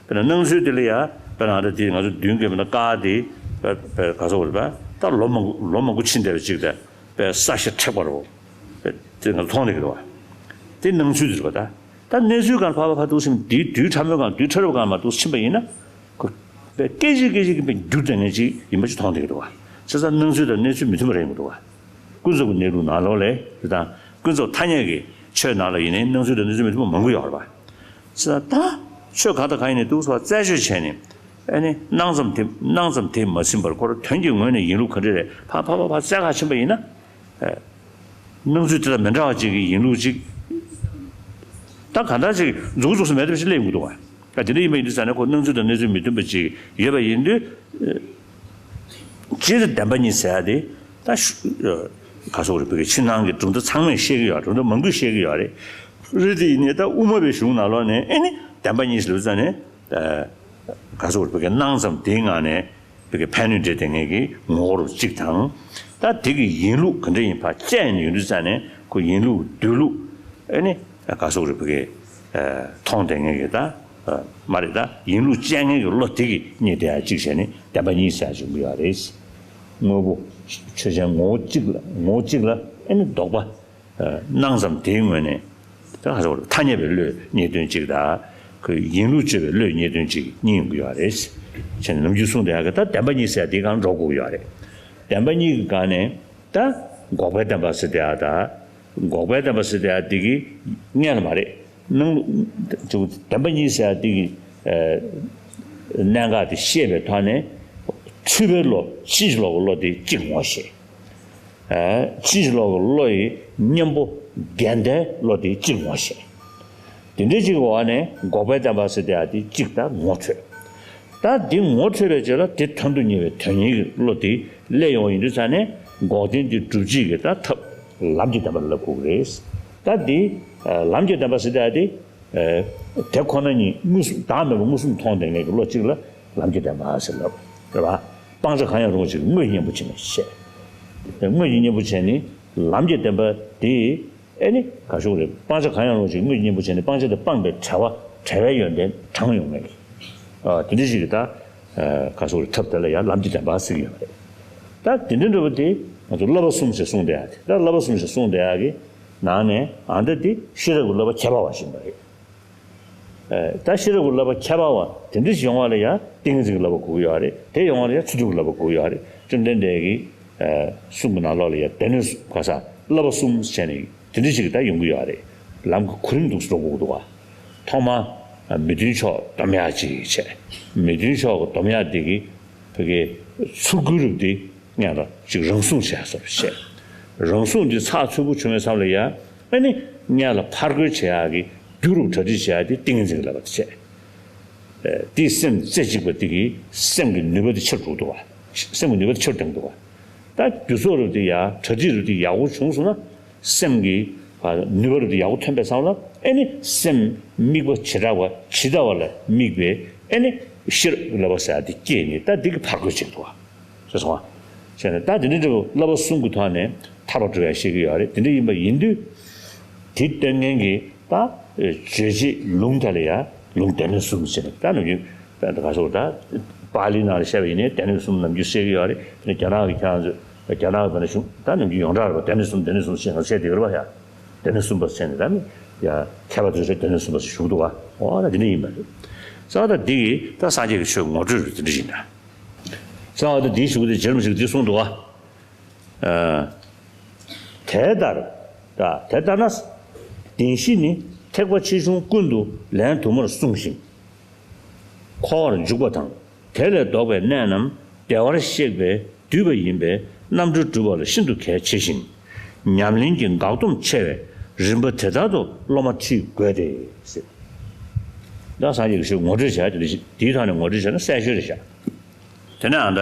དཔེར་ན་སྣང་ཚུལ་དེ་ལ་ཡ། དཔེར་ན་ཨ་ད་དེ་ང་ཚོ་མདུན་གྱི་དཔེར་ན་ཀ་དེ། དཔེ་དཔེ་ག་ཚོད་རེད་པ། ད་ལོ་མང་པོ་ལོ་མང་པོ་ཕྱིན་བསྡད་པ་ཅིག་དང་། དཔེ་ས་གཞི་མཁྲེགས་པ་རེད་པ། དེ་ང་ཚོ་མཐོང་བསྡད་ཀྱི་འདུག་བ། དེ་སྣང་ཚུལ་དེ་རེད་པ། ད་ད་གནས་ཚུལ་སྒང་ཕར་ཕར་ཕར་འདུག་ཕྱིན། དེའི་རྡུལ་ཕྲ་མོའི་སྒང་། རྡུལ་ཕྲ་རབ་སྒང་མར་འདུག་ཕྱིན་པ་ཡིན་ན། ཁོ་དཔེ་སྐད་ཅིག་སྐད་ཅིག་གིས་དཔེ་འགྱུར་བསྡད་མཁན་ཅིག་ཡིན་པ་ཅིག་མཐོང་བསྡད་ཀྱི་འདུག་བ། བྱས་ཙང་སྣང་ཚུལ་དང་གནས་ཚུལ་མི་མཐུན་པ་རེད་ཡོང་གི་འདུག་བ། ཀུན་རྫོབ་ཀྱི་གནས་ལུགས་ནང་ལོགས་ལ་དེ་དང་ཀུན་རྫོབ་ཐ་སྙད་ཀྱི་ཆོས་ནང་ལ་ཡིན་ནའི་སྣང་ཚུལ་དང་གནས་ཚུལ་མི་མཐུན་པ་མང་པོ་ཡོད་རེད་བ། བྱས་ཙང་ད་ ཆོས་གང་དང་གང་ཡིན་ནའི་འདུག་སེ་བ་རྩད་གཅོད་བྱས་ནས། ཨ་ནི་སྣང་ཙམ་དེ་སྣང་ཙམ་དེས་མ་ཟིན་པར་ཁོ་རང་དོན་གྱི་ངོས་ནས་ཡིན་ལུགས་ག་འདྲ་རེད། ཕར་ཕར་ཕར་ཕར་རྩད་ག་ཕྱིན་པ་ཡིན་ན། ཨ། སྣང་ཚུལ་དེ་དང་མི་འདྲ་བ་ཅིག་གི་ཡིན་ལུགས་ཅིག་ད་གང་ལྟར་ཅིག་འཛུགས་འཛུགས་སུ་མེད་ཐབས་ཤིག་སླེབས་ཡོང་གི་འདུག་བ། ད་དེ་འདྲ་ཡིན་པ་ཡིན་དུས་ཙང་ནས་ཁོ་སྣང་ཚུལ་དང་གནས་ཚུལ་མི་མཐུན་པ་ཅིག་ཡོད་པ་ཡིན་དུས། སྤྱིར་བདེན་པ་གཉིས་ཟེར་ཡ་དེ་ད་ཤུ་ག་སོགས་རེད། བོད་ཀྱི་ཕྱི་ནང་གི་གྲུབ་མཐའ་ཚང་མས་བཤད་ཀྱི་ཡོད་རེད། གྲུབ་མཐའ་མང་པོས་བཤད་ཀྱི་ཡོད་རེད། རེད་དེ་ཡིན་ནའི་ད་དབུ་མ་པའི་གཞུང་ནང་ལོགས་ནས་ཨེ་ནི་བདེན་པ་གཉིས་ཟེར་ལབ་ཙང་ནས། ག་སོགས་རེད། བོད་ཀྱི་སྣང་ཙམ་དེའི་ངང་ནས་བོད་ཀྱི་ཕན་གནོད་འདྲེས་བསྡད་མཁན་གྱི་ངོ་བོ་རུ་གཅིག་དང་། ད་དེ་གི་ཡིན་ལུགས་ག་འདྲ་ཡིན་ཕར་དཔྱད་ནས་ཡོང་དུས་ཙང་ནས་ཁོ་ཡིན་ལུགས་སྡོད་ལུགས་ཨེ་ནི། ག་སོགས་རེད། བོད་ཀྱི་མཐོང་བསྡད་མཁན་གྱི་ད་མ་རེད། ད་ཡིན་ལུགས་དཔྱད་མཁན་གྱི་བློ་དེ་གི་རྙེད་བསྡད་ཡ་གཅིག་བྱས་ནས་བདེན་པ་གཉིས་ཟེར་ཡ་བྱུང་གི་ཡོད་རེད། དངོས་པོ་ཆོས་ཅན་ངོ་བོ་གཅིག་ལ་ངོ་བོ་གཅིག་ལ་ཨེ་ནི་ལྡོག་པ། སྣང་ཙམ་དེའི་ངོས་ནས་ད་ག་ཟེར་བ་རེད། ཐ་སྙད་པའི་བློས་རྙེད་དོན་གཅིག་དང་། ཁོས་ཡིན་ལུགས་དཔྱོད་པའི་བློས་རྙེད་དོན་གཅིག་གཉིས་ཡོང་གི་ཡོད་རེད། བྱས་ནས་ནམ་རྒྱུན་གསུངས་བསྡད་ཡག་གི་ད་བདེན་པ་གཉིས་ཟེར་ཡ་དེའི་སྒང་འགྲོ་དགོས་ཀྱི་ཡོད་རེད། བདེན་པ་གཉིས་ཀྱི་སྒང་ནས་ད་འགོག་པའི་བདེན་པ་ཟེར་བསྡད་ཡ་དང་། འགོག་པའི་བདེན་པ་ཟེར་བསྡད་ཡ་དེ་གི་སྔོན་ལ་མ་རེད། སྣང་བདེན་པ་གཉིས་ཟེར་ཡ་དེ་གི་གནད་འགག་དེ་ཤེས་པའི་ཐོག་ནས། འཁྲུལ་པའི་བློ་ཕྱིན་ཅི་ལོག་གི་བློ་དེ་གཅིག་ངོ་ཤེས། ཨ། ཕྱིན་ཅི་ལོག་གི་བློ་ཡི་གཉེན་པོ་འགལ་ཟླའི་བློ་དེ་གཅིག་ངོ་ཤེས། དེ་འདྲའི་གཅིག་གི་འོག་ནས་འགོག་པའི་བདེན་པ་ཟེར་བསྡད་ཡ་དེ་གཅིག་ད་ངོ་འཕྲོད། ད་འདི་ངོ་འཕྲོད་པའི་རྗེས་ལ་དེ་དོན་དུ་གཉེར་བའི་དོན་གཉེར་གྱི་བློ་དེ་སླེབས་ཡོང་བ་ཡིན་དུས་ཙང་ནས་འགོག་བདེན་དེ་སྒྲུབ་བྱེད་ཀྱི་ད་ཐབས་ལམ་གྱི་བདེན་པ་ལ་ལབ་དགོས་ཀྱི་རེད། ད་འདི་ལམ་གྱི་བདེན་པ་ཟེར་བསྡད་ཡ་དེ། དེ་ཁོ་ན་ཉིད་མངོན་སུམ་བདག་མེད་པ་མངོན་སུམ་མཐོང་བསྡད་མཁན་གྱི་བློ་གཅིག་ལ་ལམ་གྱི་བདེན་པ་ཟེར་ལབ་རེད་པ། སྤང་བྱ་གང་ཡང་རུང་བ་ཅིག་དངོས་ཀྱི་གཉེན་པོ་བྱས་ནས་བཤད། དངོས་ཀྱི་གཉེན་པོ་བྱས་ནས་ལམ་གྱི་བདེན་པ་དེ་ཨེ་ནི་ག་ཞུ་རེད། སྤང་བྱ་གང་ཡང་རུང་བ་ཅིག་དངོས་ཀྱི་གཉེན་པོ་བྱས་ནས་སྤང་བྱ་དེ་སྤངས་པའི་བྲལ་བ་བྲལ་བའི་ཡོན་ཏན་དྲངས་ཡོང་མཁན་གྱི། ཨ། དེ་འདྲ་ཞིག་གི་ད་ག་ཞུ་རེད། ཐབས་དེ་ལ་ཡང་ལམ་གྱི་བདེན་པ་ཟེར་གྱི་ཡོད་རེད། ད་དེ་འདྲ་འདྲ་བོ་དེ་ང་ཚོ་བསླབ་པ་གསུམ་ཞེས་གསུངས་བསྡད་ཡ་དེ། ད་བསླབ་པ་གསུམ་ཞེས་གསུངས་བསྡད་ཡ་གི་ནང་ནས་ཨ་འདྲ་དེ་ཤེས་རབ་ཀྱི་བསླབ་པ་ཁྱད་པར་བ་ཞིག་ཡིན་པ་རེད། ཨ། ད་ཤེས་རབ་ཀྱི་བསླབ་པ་ཁྱད་པར་བ་དེ་འདྲ་ཞིག་ཡོང་བ་ལ་ཡང་ཏིང་ངེ་འཛིན་གྱི་བསླབ་པ་དགོས་ཀྱི་ཡོད་རེད། དེ་ཡོང་བ་ལ་ཡང་ཚུལ་ཁྲིམས་ཀྱི་བསླབ་པ་དགོས་ཀྱི་ཡོད་རེད། བཅོམ་ལྡན་འདས་ཀྱི་ཨ་གསུང་གི་ནང་ལོགས་ལ་ཡང་སྡེ་སྣོད་ག་ས་བསླབ་པ་གསུམ་བྱས་ནས་དེ་འདྲ་ཞིག་ད་ཡོང་གི་ཡོད་རེད། ལམ་གྱི་གོ་རིམ་འདུག་སེ་འགྲོ་དགོས་ཀྱི་འདུག་བ། ཐོག་མ་མི་མཐུན་ཕྱོགས་སྡོམ་ཡག་ཅིག་བྱས། མི་མཐུན་ཕྱོགས་ཀྱི་སྡོམ་ཡག་དེ་གི་བོད་ཀྱི་ཚུར་རྒོལ་རབས་དེ་སྔོན་ལ་ཅིག་རང་སྲུང་བྱས་སོ་བྱས། རང་སྲུང་འདི་ཚགས་ཚུད་པོ་བྱུང་བའི་མཚམས་ལ་ཡ་ཨ་ནི་སྔོན་ལ་ཕར་རྒོལ་བྱེད་ཡག་གི་རྒྱུ་རུ་གྲ་སྒྲིག་བྱེད་ཡག་དེ་ཏིང་ངེ་འཛིན་གྱི་བསླབ་པ་དེ་བྱས། ཨ། དེས་སེམས་རྩེ་གཅིག་པ་དེ་གིས་སེམས་ཀྱི་ནུས་པ་དེ་ཆེར་འགྲོ་འདུག་བ། སེམས་ཀྱི་ནུས་པ་དེ་ཆེར་ལྡན་འདུག་བ། ད་རྒྱུ་ཚོགས་རབ་དེ་ཡ་གྲ་སྒྲིག་རབ་དེ་ཡག་པོ་བྱུང་སོང་ན། སེམས་ཀྱི་ནུས་པ་རབ་དེ་ཡག་པོ་ཐོན་པའི་མཚམས་ལ་ཨེ་ནི་སེམས་དམིགས་པ་བྱེ་བྲག་པ་ཇི་ལྟ་བ་ལ་དམིགས་པའི་ཨེ་ནི་ཤེས་རབ་ཀྱི་བསླབ་པ་ཟེར་ཡ་དེ་སྐྱེས་ནས་ད་འདི་གི་ཕར་རྒོལ་བྱེད་འདུག་བ། ཤེས་སོང་ང་། བྱས་ནས་ད་དེ་འདྲ་འདྲ་བོ་བསླབ་པ་གསུམ་གྱི་ཐོག་ནས་ཐར་པ་འགྲོ་ཡ་ཤེས་ཀྱི་ཡོད་རེད། དེ་འདྲ་ཡིན་པ་ཡིན་དུས། དེ་སྟོན་མཁན་གྱི་ད་རྗོད་བྱེད་ལུང་དེ་ལ་ཡ་ལུང་སྡེ་སྣོད་གསུམ་ཟེར་ནས་ད་ནམ་རྒྱུན་ད་ག་སོགས་ད་པཱ་ལིའི་ནང་ལ་བཤད་པ་ཡིན་ནའི་སྡེ་སྣོད་གསུམ་ནམ་རྒྱུན་བཤད་ཀྱི་ཡོད་རེད། དེ་ནས་རྒྱ་ནག་གི་ཁྱེད་རང་ཚོ་རྒྱ་ནག་གི་བོད་ན་གཞུང་ད་ནམ་རྒྱུན་ཡོངས་གྲགས་རེད་པ། སྡེ་སྣོད་གསུམ་སྡེ་སྣོད་གསུམ་ཞེས་ང་བཤད་དེ་ཡོད་རེད་པ་ཡ། སྡེ་སྣོད་གསུམ་པ་ཟེར་ནས་ད་ནི་ཡ་མཁས་པ་ཚོས་སྡེ་སྣོད་གསུམ་པ་ཞེས་ཞུ་གི་འདུག་བ། འོ་ད་དེ་འདྲ་ཡིན་པ་རེད། རྩ་བ་ད་འདི་གིས་ད་སངས་རྒྱས་ཀྱི་ཆོས་ངོ་སྤྲོད་རེད། དེ་འདྲ་ཡིན་ན། རྩ་བ་ད་འདིའི་གཞུག་གུ་དེ་རྗེ་རིན་པོ་ཆེས་འདི་གསུངས་འདུག་བ། ཨ། དེ་ལྟར། ད་དེ་ལྟར་ན། བདེན་བཞི་ནི་ཐེག་པ་ཆེ་ཆུང་ཀུན་ཏུ་ལན་དུ་མར་གསུངས་ཤིང་། འཁོར་བར་འཇུག་པ་དང་། དེ་ལས་ལྡོག་པའི་གནས་རྣམས་བདེ་བར་གཤེགས་པས་བསྡུས་པ་ཡིན་པས་རྣམ་གྲོལ་སྒྲུབ་པ་ལ་ཤིན་ཏུ་གལ་ཆེ་ཞིང་། ཉམས་ལེན་གྱི་འགག་སྡོམ་ཆེ་བས་རིམ་པ་དེ་ལྟར་དུ་སློབ་མ་ཁྲིད་དགོས་ཏེ། ཟེར། ད་སངས་རྒྱས་ཀྱི་ཆོས་ངོ་སྤྲོད་བྱ་དེ་འདྲ་ཞིག་དེའི་ཐོག་ནས་ངོ་སྤྲོད་བྱས་ན་གསལ་ཤོས་རེད་བཞག་དེ་ནས་ཨ་ད།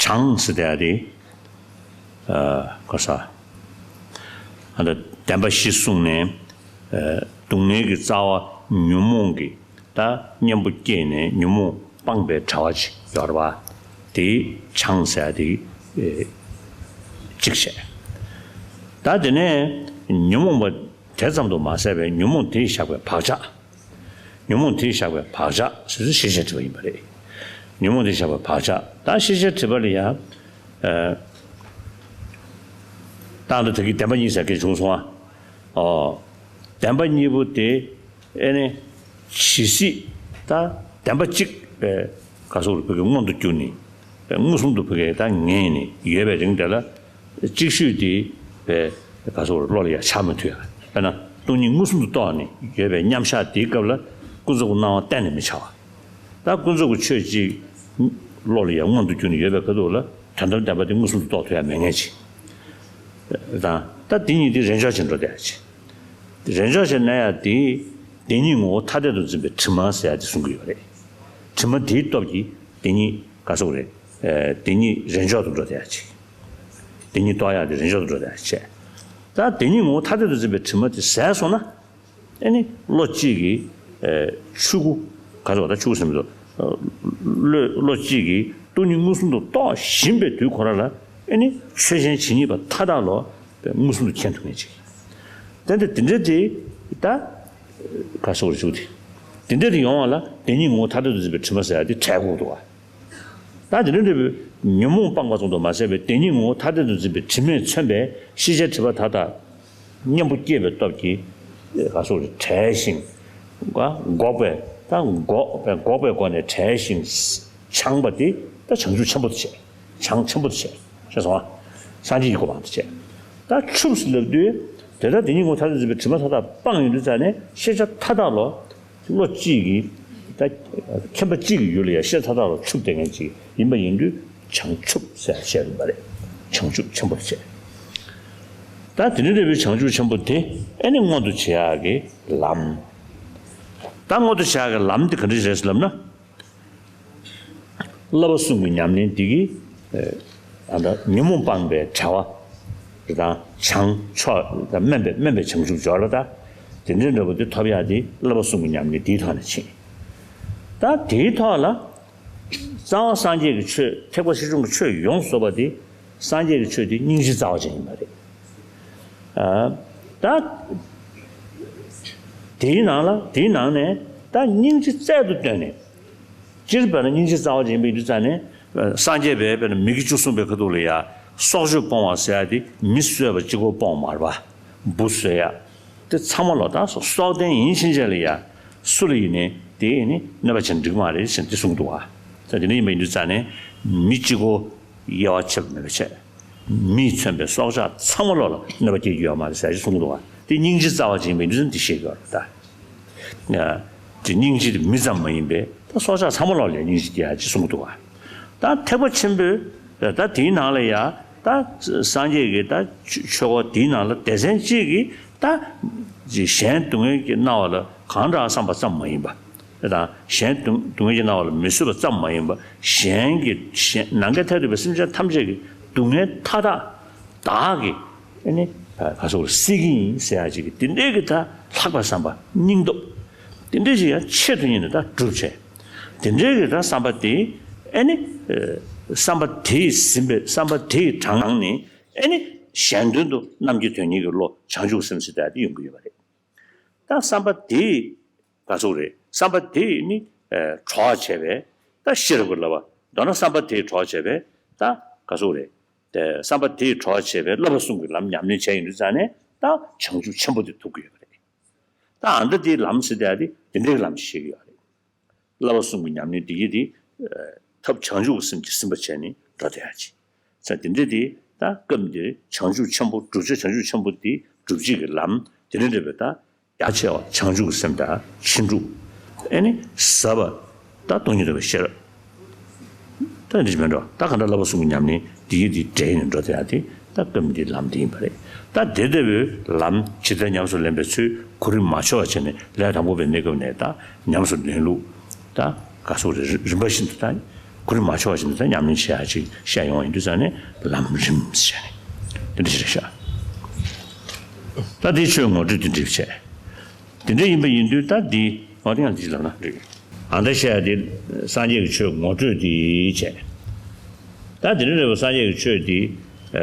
བྱང་ཟེར་དེ་ཡ་དེ། ག་ས། ཨ་ད་བདེན་པ་བཞི་གསུངས་ནས། སྡུག་བསྔལ་གྱི་རྩ་བ་ཉོན་མོངས་ཀྱི་ད་གཉེན་པོ་སྐྱེས་ནས་ཉོན་མོངས་སྤངས་པའི་བྱ་བ་ཅིག་ཡོད་རེད་པ། དེ་བྱང་ཟེར་ཡ་དེ་གཅིག་བྱས། ད་དེ་ནས་ཉོན་མོངས་པ་དེ་ཙམ་དུ་མ་ཟད་པའི་ཉོན་མོངས་དེས་བཞག་པའི་བག་ཆགས། ཉོན་མོངས་དེས་བཞག་པའི་བག་ཆགས་ཟེར་ཚུལ་ཤེས་བྱའི་སྒྲིབ་པ་ཡིན་པ་རེད། ཉོན་མོངས་དེས་བཞག་པའི་བག་ཆགས། ད་ཤེས་བྱའི་སྒྲིབ་པ་ལ་ཡང་། ཨ། ད་ལྟ་དེ་གི་བདེན་པ་གཉིས་ཟེར་མཁན་བྱུང་སོང་ང་། ཨོ། བདེན་པ་གཉིས་པོ་དེ་ཨེ་ནི་ཇི་སྲིད་ད་བདེན་པ་གཅིག་པའི་ག་སོགས་རུ་བོད་ཀྱི་མངོན་དུ་གྱུར་ནས་མངོན་སུམ་དུ་བོད་ཀྱི་ད་ངེས་ནས་ཡོད་པའི་རིང་དེ་ལ། གཅིག་ཤོས་དེ་བས་ག་སོགས་བློ་ལ་ཡང་འཆར་མི་ཐུབ་ཡ། དཔེར་ན་སྟོང་ཉིད་མངོན་སུམ་དུ་རྟོགས་ནས་ཡོད་པའི་མཉམ་བཞག་དེའི་སྐབས་ལ་ ཀུན་རྫོབ་ཀྱི་སྣང་བ་གཏན་ནས་མི་འཆར་བ། ད་ཀུན་རྫོབ་ཀྱི་ཆོས་གཅིག་བློ་ལ་ཡང་མངོན་དུ་གྱུར་ནས་ཡོད་པའི་ཁ་ཐུག་ལ་དོན་དམ་བདེན་པ་དེ་མངོན་སུམ་དུ་རྟོགས་ཐུབ་ཡ་མེད་མཁན་ཅིག་དང་། ད་དེ་གཉིས་དེ་རེས་འཇོག་བྱེད་འགྲོ་བསྡད་ཡ་ཅིག། རེས་འཇོག་བྱས་ན་ཡང་དེ་བདེན་གཉིས་ངོ་བོ་ཐ་དད་དུ་འཛིན་པའི་དྲི་མ་ཟེར་ཡ་དེ་གསུང་གི་ཡོད་རེད། དྲི་མ་དེའི་སྟོབས་ཀྱིས་བདེན་གཉིས་ག་སོགས་རེད། བདེན་གཉིས་རེས་འཇོག་ཏུ་འགྲོ་བསྡད་ཡ་ཅིག། བདེན་གཉིས་རྟོགས་ཡ་དེ་རེས་འཇོག་ཏུ་འགྲོ་བསྡད་ཡ་ཅིག། ད་བདེན་གཉིས་ངོ་བོ་ཐ་དད་དུ་འཛིན་པའི་དྲི་མ་དེ་ཟད་སོང་ན། ཨེ་ནི་བློ་གཅིག་གིས་ཆོས་སྐུ་ག་རེ་ཟེར་བ་ད་ཆོས་སྐུ་ཟེར་མི་འདུག། བློ་བློ་གཅིག་གིས་སྟོང་ཉིད་མངོན་སུམ་དུ་རྟོགས་བཞིན་པའི་དུས་ཁོ་ར་ལ་ཨེ་ནི་ཆོས་ཅན་ཇི་སྙེད་པ་མཐའ་དག་ལོ་མངོན་སུམ་དུ་མཁྱེན་ཐུབ་མཁན་ཅིག། དེ་འདྲ་དེ་འདྲ་དེ་ད་ག་རེ་ཟེར་བ་ཞུ་དེ། དེ་འདྲ་དེ་ཡོང་བ་ལ་བདེན་གཉིས་ངོ་བོ་ཐ་དད་དུ་འཛིན་པའི་དྲི་མ་ཟེར་ཡ་དེ་བྲལ་དགོས་འདུག་བ། ད་དེ་འདྲ་འདྲ་བའི་ཉོན་མོངས་སྤངས་པ་ཙམ་དུ་མ་ཟད་པའི་བདེན་གཉིས་ངོ་བོ་ཐ་དད་དུ་འཛིན་པའི་དྲི་མས་མཚོན་པའི་ཤེས་བྱའི་སྒྲིབ་པ་མཐའ་དག་གཉེན་པོ་སྐྱེས་པའི་སྟོབས་ཀྱིས་ག་སོགས་བྲལ་ཞིང་འགོག་པའི་ད་འགོག་པའི་འགོག་པའི་སྒོ་ནས་བྲལ་ཞིང་བྱང་བ་དེ་ད་བྱང་ཆུབ་ཆེན་པོ་དུ་བྱས། བྱང་ཆེན་པོ་དུ་བྱས། ཤེས་སོང་ང་། སངས་རྒྱས་ཀྱི་གོ་འཕང་དུ་བྱས། ད་ཆུབ་ཟེར་ལབ་དུས་དེ་ལྟར་བདེན་གཉིས་ངོ་བོ་ཐ་དད་འཛིན་པའི་དྲི་མ་མཐའ་དག་སྤངས་ཡོང་དུས་ཙ་ནས་ཤེས་བྱ་མཐའ་དག་ལོ། བློ་གཅིག་གིས་ད་མཁྱེན་པ་གཅིག་གི་ཡུལ་ལ་ཡང་ཤེས་མཐའ་དག་ལ་ཆུབ་བསྡད་མཁན་ཅིག་ཡིན་པ་ཡིན་དུས་བྱང་ཆུབ་ཟེར་བཤད་རུང་བ་རེད། བྱང་ཆུབ་ཆེན་པོར་བཤད། ད་དེ་འདྲ་འདྲ་བའི་བྱང་ཆུབ་ཆེན་པོ་དེ་ཨེ་ནི་མངོན་དུ་བྱེད་ཡག་གི་ལམ། ད་མངོན་དུ་བྱེད་ཡག་གི་ལམ་དེ་ག་འདྲ་རེད་ཟེར་ལབ་ན། བསླབ་པ་གསུམ་གྱི་ཉམས་ལེན་འདི་གིས་ཨ་ད་ཉོན་མོངས་སྤངས་པའི་བྲལ་བ་དང་བྱང་ཕྱོགས་དང་དམན་པའི་དམན་པའི་བྱང་ཆུབ་སྦྱོར་བ་དང་དེ་འདྲའི་འདྲ་པོ་འདི་ཐོབ་ཡག་འདི་བསླབ་པ་གསུམ་གྱི་ཉམས་ལེན་འདིའི་ཐོག་ནས་ཕྱིན། ད་དེའི་ཐོག་ལ་རྩ་བ་སངས་རྒྱས་ཀྱི་ཆོས་ཐེག་པ་ཆེ་ཆུང་གི་ཆོས་ཡོངས་སུ་རྫོགས་པ་འདི་སངས་རྒྱས་ཀྱི་ཆོས་འདི་སྙིང་རྗེ་རྩ་བ་ཅན་ཡིན་པ་རེད། ཨ་ད་དེའི་ནང་ལ་དེའི་ནང་ནས་ད་སྙིང་རྗེ་རྩལ་དུ་བཏོན་ནས། སྤྱིར་བྱས་ན་སྙིང་རྗེ་རྩ་བ་ཅན་ཡིན་པ་ཡིན་དུས་ཙང་ནས། སངས་རྒྱས་པའི་བྱས་ན་མི་དགེ་བཅུ་གསུངས་པའི་ཁ་ཐུག་ལ་ཡ། སྲོག་གཅོད་སྤོང་བ་ཟེར་ཡ་དེ་མི་གསོད་པ་གཅིག་པོ་སྤོང་མ་རེད་པ། འབུ་གསོད་ཡ། དེ་ཚང་མ་ལོ་ད་སྲོག་ལྡན་ཡིན་ཕྱིན་ཆད་ལ་ཡ། སུ་ལ་ཡིན་ནའི་དེ་ཡིན་ནི་གནོད་པ་བྱས་ན་འགྲིག་མ་རེད་ཟེར་དེ་གསུངས་འདུག་བ། ད་དེ་འདྲ་ཡིན་པ་ཡིན་དུས་ཙང་ནས་མི་གཅིག་པོ་དབྱེ་བ་ཕྱེ་བ་མེད་པ་བྱས། མིས་མཚོན་པའི་སྲོག་ཆགས་ཚང་མ་ལོ་ལ་གནོད་པ་སྐྱེལ་རྒྱུ་ཡོད་མ་རེད་ཟེར་གྱི་གསུངས་འདུག་བ། དེ་སྙིང་རྗེ་རྩ་བ་ཅན་ཡིན་པ་ཡིན་དུས་ཙང་དེ་ཤེས་དགོས་རེད་ད། དེ་སྙིང་རྗེ་དེ་མི་ཙམ་མ་ཡིན་པས་ད་སྲོག་ཆགས་ཚང་མ་ལོག་ལ་སྙིང་རྗེ་སྐྱེ་ཡག་ཅིག་གསུངས་འདུག་བ། ད་ཐེག་པ་ཆེན་པོའི་ད་དེའི་ནང་ལ་ཡ་ད་སངས་རྒྱས་ཀྱི་ད་ཆོས་སྐོར་དེའི་ནང་ལ་སྡེ་ཚན་གཅིག་གིས་ད་གཞན་སྡུག་བསྔལ་གྱི་སྣང་བ་ལ་གང་དྲག་བསམ་པ་ཙམ་མ་ཡིན་པ། དེ་དང་གཞན་སྡུག་སྡུག་བསྔལ་གྱི་སྣང་བ་ལ་མི་བཟོད་པ་ཙམ་མ་ཡིན་པ་གཞན་གྱི་གཞན་ནམ་མཁའི་མཐས་གཏུགས་པའི་སེམས་ཅན་ཐམས་ཅད་ཀྱི་སྡུག་བསྔལ་མཐའ་དག་བདག་གིས་ཨེ་ནི་ག་སོགས་ལ་སེལ་གྱི་ཡིན་ཟེར་ཡ་ཅིག་གི་དེ་འདྲའི་གི་ད་ལྷག་པའི་བསམ་པ་སྙིང་སྟོབས་དེ་འདྲའི་ཅིག་ཡང་ཆེད་དུ་གཉེར་ནས་ད་གྲུབ་བྱས། དེ་འདྲའི་གི་ད་བསམ་པ་དེ་ཨེ་ནི་བསམ་པ་དེས་ཟིན་པའི་བསམ་པ་དེས་དྲངས་ནས་ཨེ་ནི་གཞན་དོན་དུ་རྣམ་མཁྱེན་དོན་གཉེར་གྱི་བློ་བྱང་ཆུབ་སེམས་ཟེར་ཡ་དེ་ཡོང་གི་ཡོད་པ་རེད། ད་བསམ་པ་དེས་ག་ཚོད་རེད། བསམ་པ་དེས་ནི་ཨ་གྲོགས་བྱས་པས་ད་ཤེས་རབ་ཀྱི་བསླབ་པ། མདོར་ན་བསམ་པ་དེས་གྲོགས་བྱས་པས་ད་ག་ཚོད་རེད། དེ་བསམ་པ་དེས་གྲོགས་བྱས་པས་བསླབ་པ་གསུམ་གྱི་ལམ་ཉམས་ལེན་བྱས་ཡོང་དུས་ཙང་ནས་ད་བྱང་ཆུབ་ཆེན་པོ་དེ་ཐོབ་ཀྱི་ཡོད་པ་རེད། ད་ཨ་མདའ་དེའི་ལམ་ཟེར་དེ་ཨ་དེ་དེ་འདྲའི་ལམ་ཞིག་ཤེས་ཀྱི་ཡོད་རེད། བསླབ་པ་གསུམ་གྱི་ཉམས་ལེན་དེ་ཡིས་དེ་ཐབས་བྱང་ཆུབ་ཀྱི་སེམས་ཀྱིས་ཟིན་པ་བྱས་ནས་འགྲོ་བསྡད་ཡ་ཅིག། ས་དེ་འདྲ་དེ་ད་སྐབས་འདིར་བྱང་ཆུབ་ཆེན་པོ་བསྒྲུབ་བྱ་བྱང་ཆུབ་ཆེན་པོ་དེ་སྒྲུབ་བྱེད་ཀྱི་ལམ་དེ་འདྲ་འདྲ་བའི་ད་རྒྱ་ཆེ་བ་བྱང་ཆུབ་ཀྱི་སེམས་དང་ཕྱིན་དྲུག་ཨེ་ནི་ཟབ་པ་ད་སྟོང་ཉིད་རྟོགས་པའི་ཤེས་རབ། ད་འདི་མིན་འགྲོ་ད་ག་འདྲ་བསླབ་པ་གསུམ་གྱི་ཉམས་ལེན་འདི་ཡིས་འདི་འདྲེས་ནས་འགྲོ་དེ་ཡང་དེ་ད་སྐབས་འདིའི་ལམ་དེ་ཡིན་པ་རེད། ད་དེ་ལྟ་བུའི་ལམ་ཇི་ལྟར་ཉམས་སུ་ལེན་པའི་ཚུལ་གོ་རིམ་མ་འཆོལ་བ་བྱས་ནས་ལས་དང་པོ་པའི་གནས་སྐབས་ནས་ད་ཉམས་སུ་ལེན་ལུགས་ད་ག་སོགས་རེ་རིམ་པ་བཞིན་དུ་ད་གོ་རིམ་མ་འཆོལ་བ་བཞིན་དུ་ད་ཉམས་ལེན་བྱེད་ཡ་ཅིག་བཤད་ཡོང་བ་ཡིན་དུས་ཙང་ནས་ལམ་རིམ་ཟེར་ནས་དེ་འདྲ་ཞིག་རེད་ཤག། ད་དེ་ཆོས་ངོ་སྤྲོད་དེ་འགྲིག་བྱས། དེ་འདྲ་ཡིན་པ་ཡིན་དུས་ད་འདི་འོ་དེ་ཡང་འདི་ལབ་ན་འགྲིག། ཨ་མདའ་བཤད་ཡ་དེ་སངས་རྒྱས་ཀྱི་ཆོས་ངོ་སྤྲོད་དེ་བྱས། ད་དེ་འདྲ་རེད་པ། སངས་རྒྱས་ཀྱི་ཆོས་དེ་ཨ་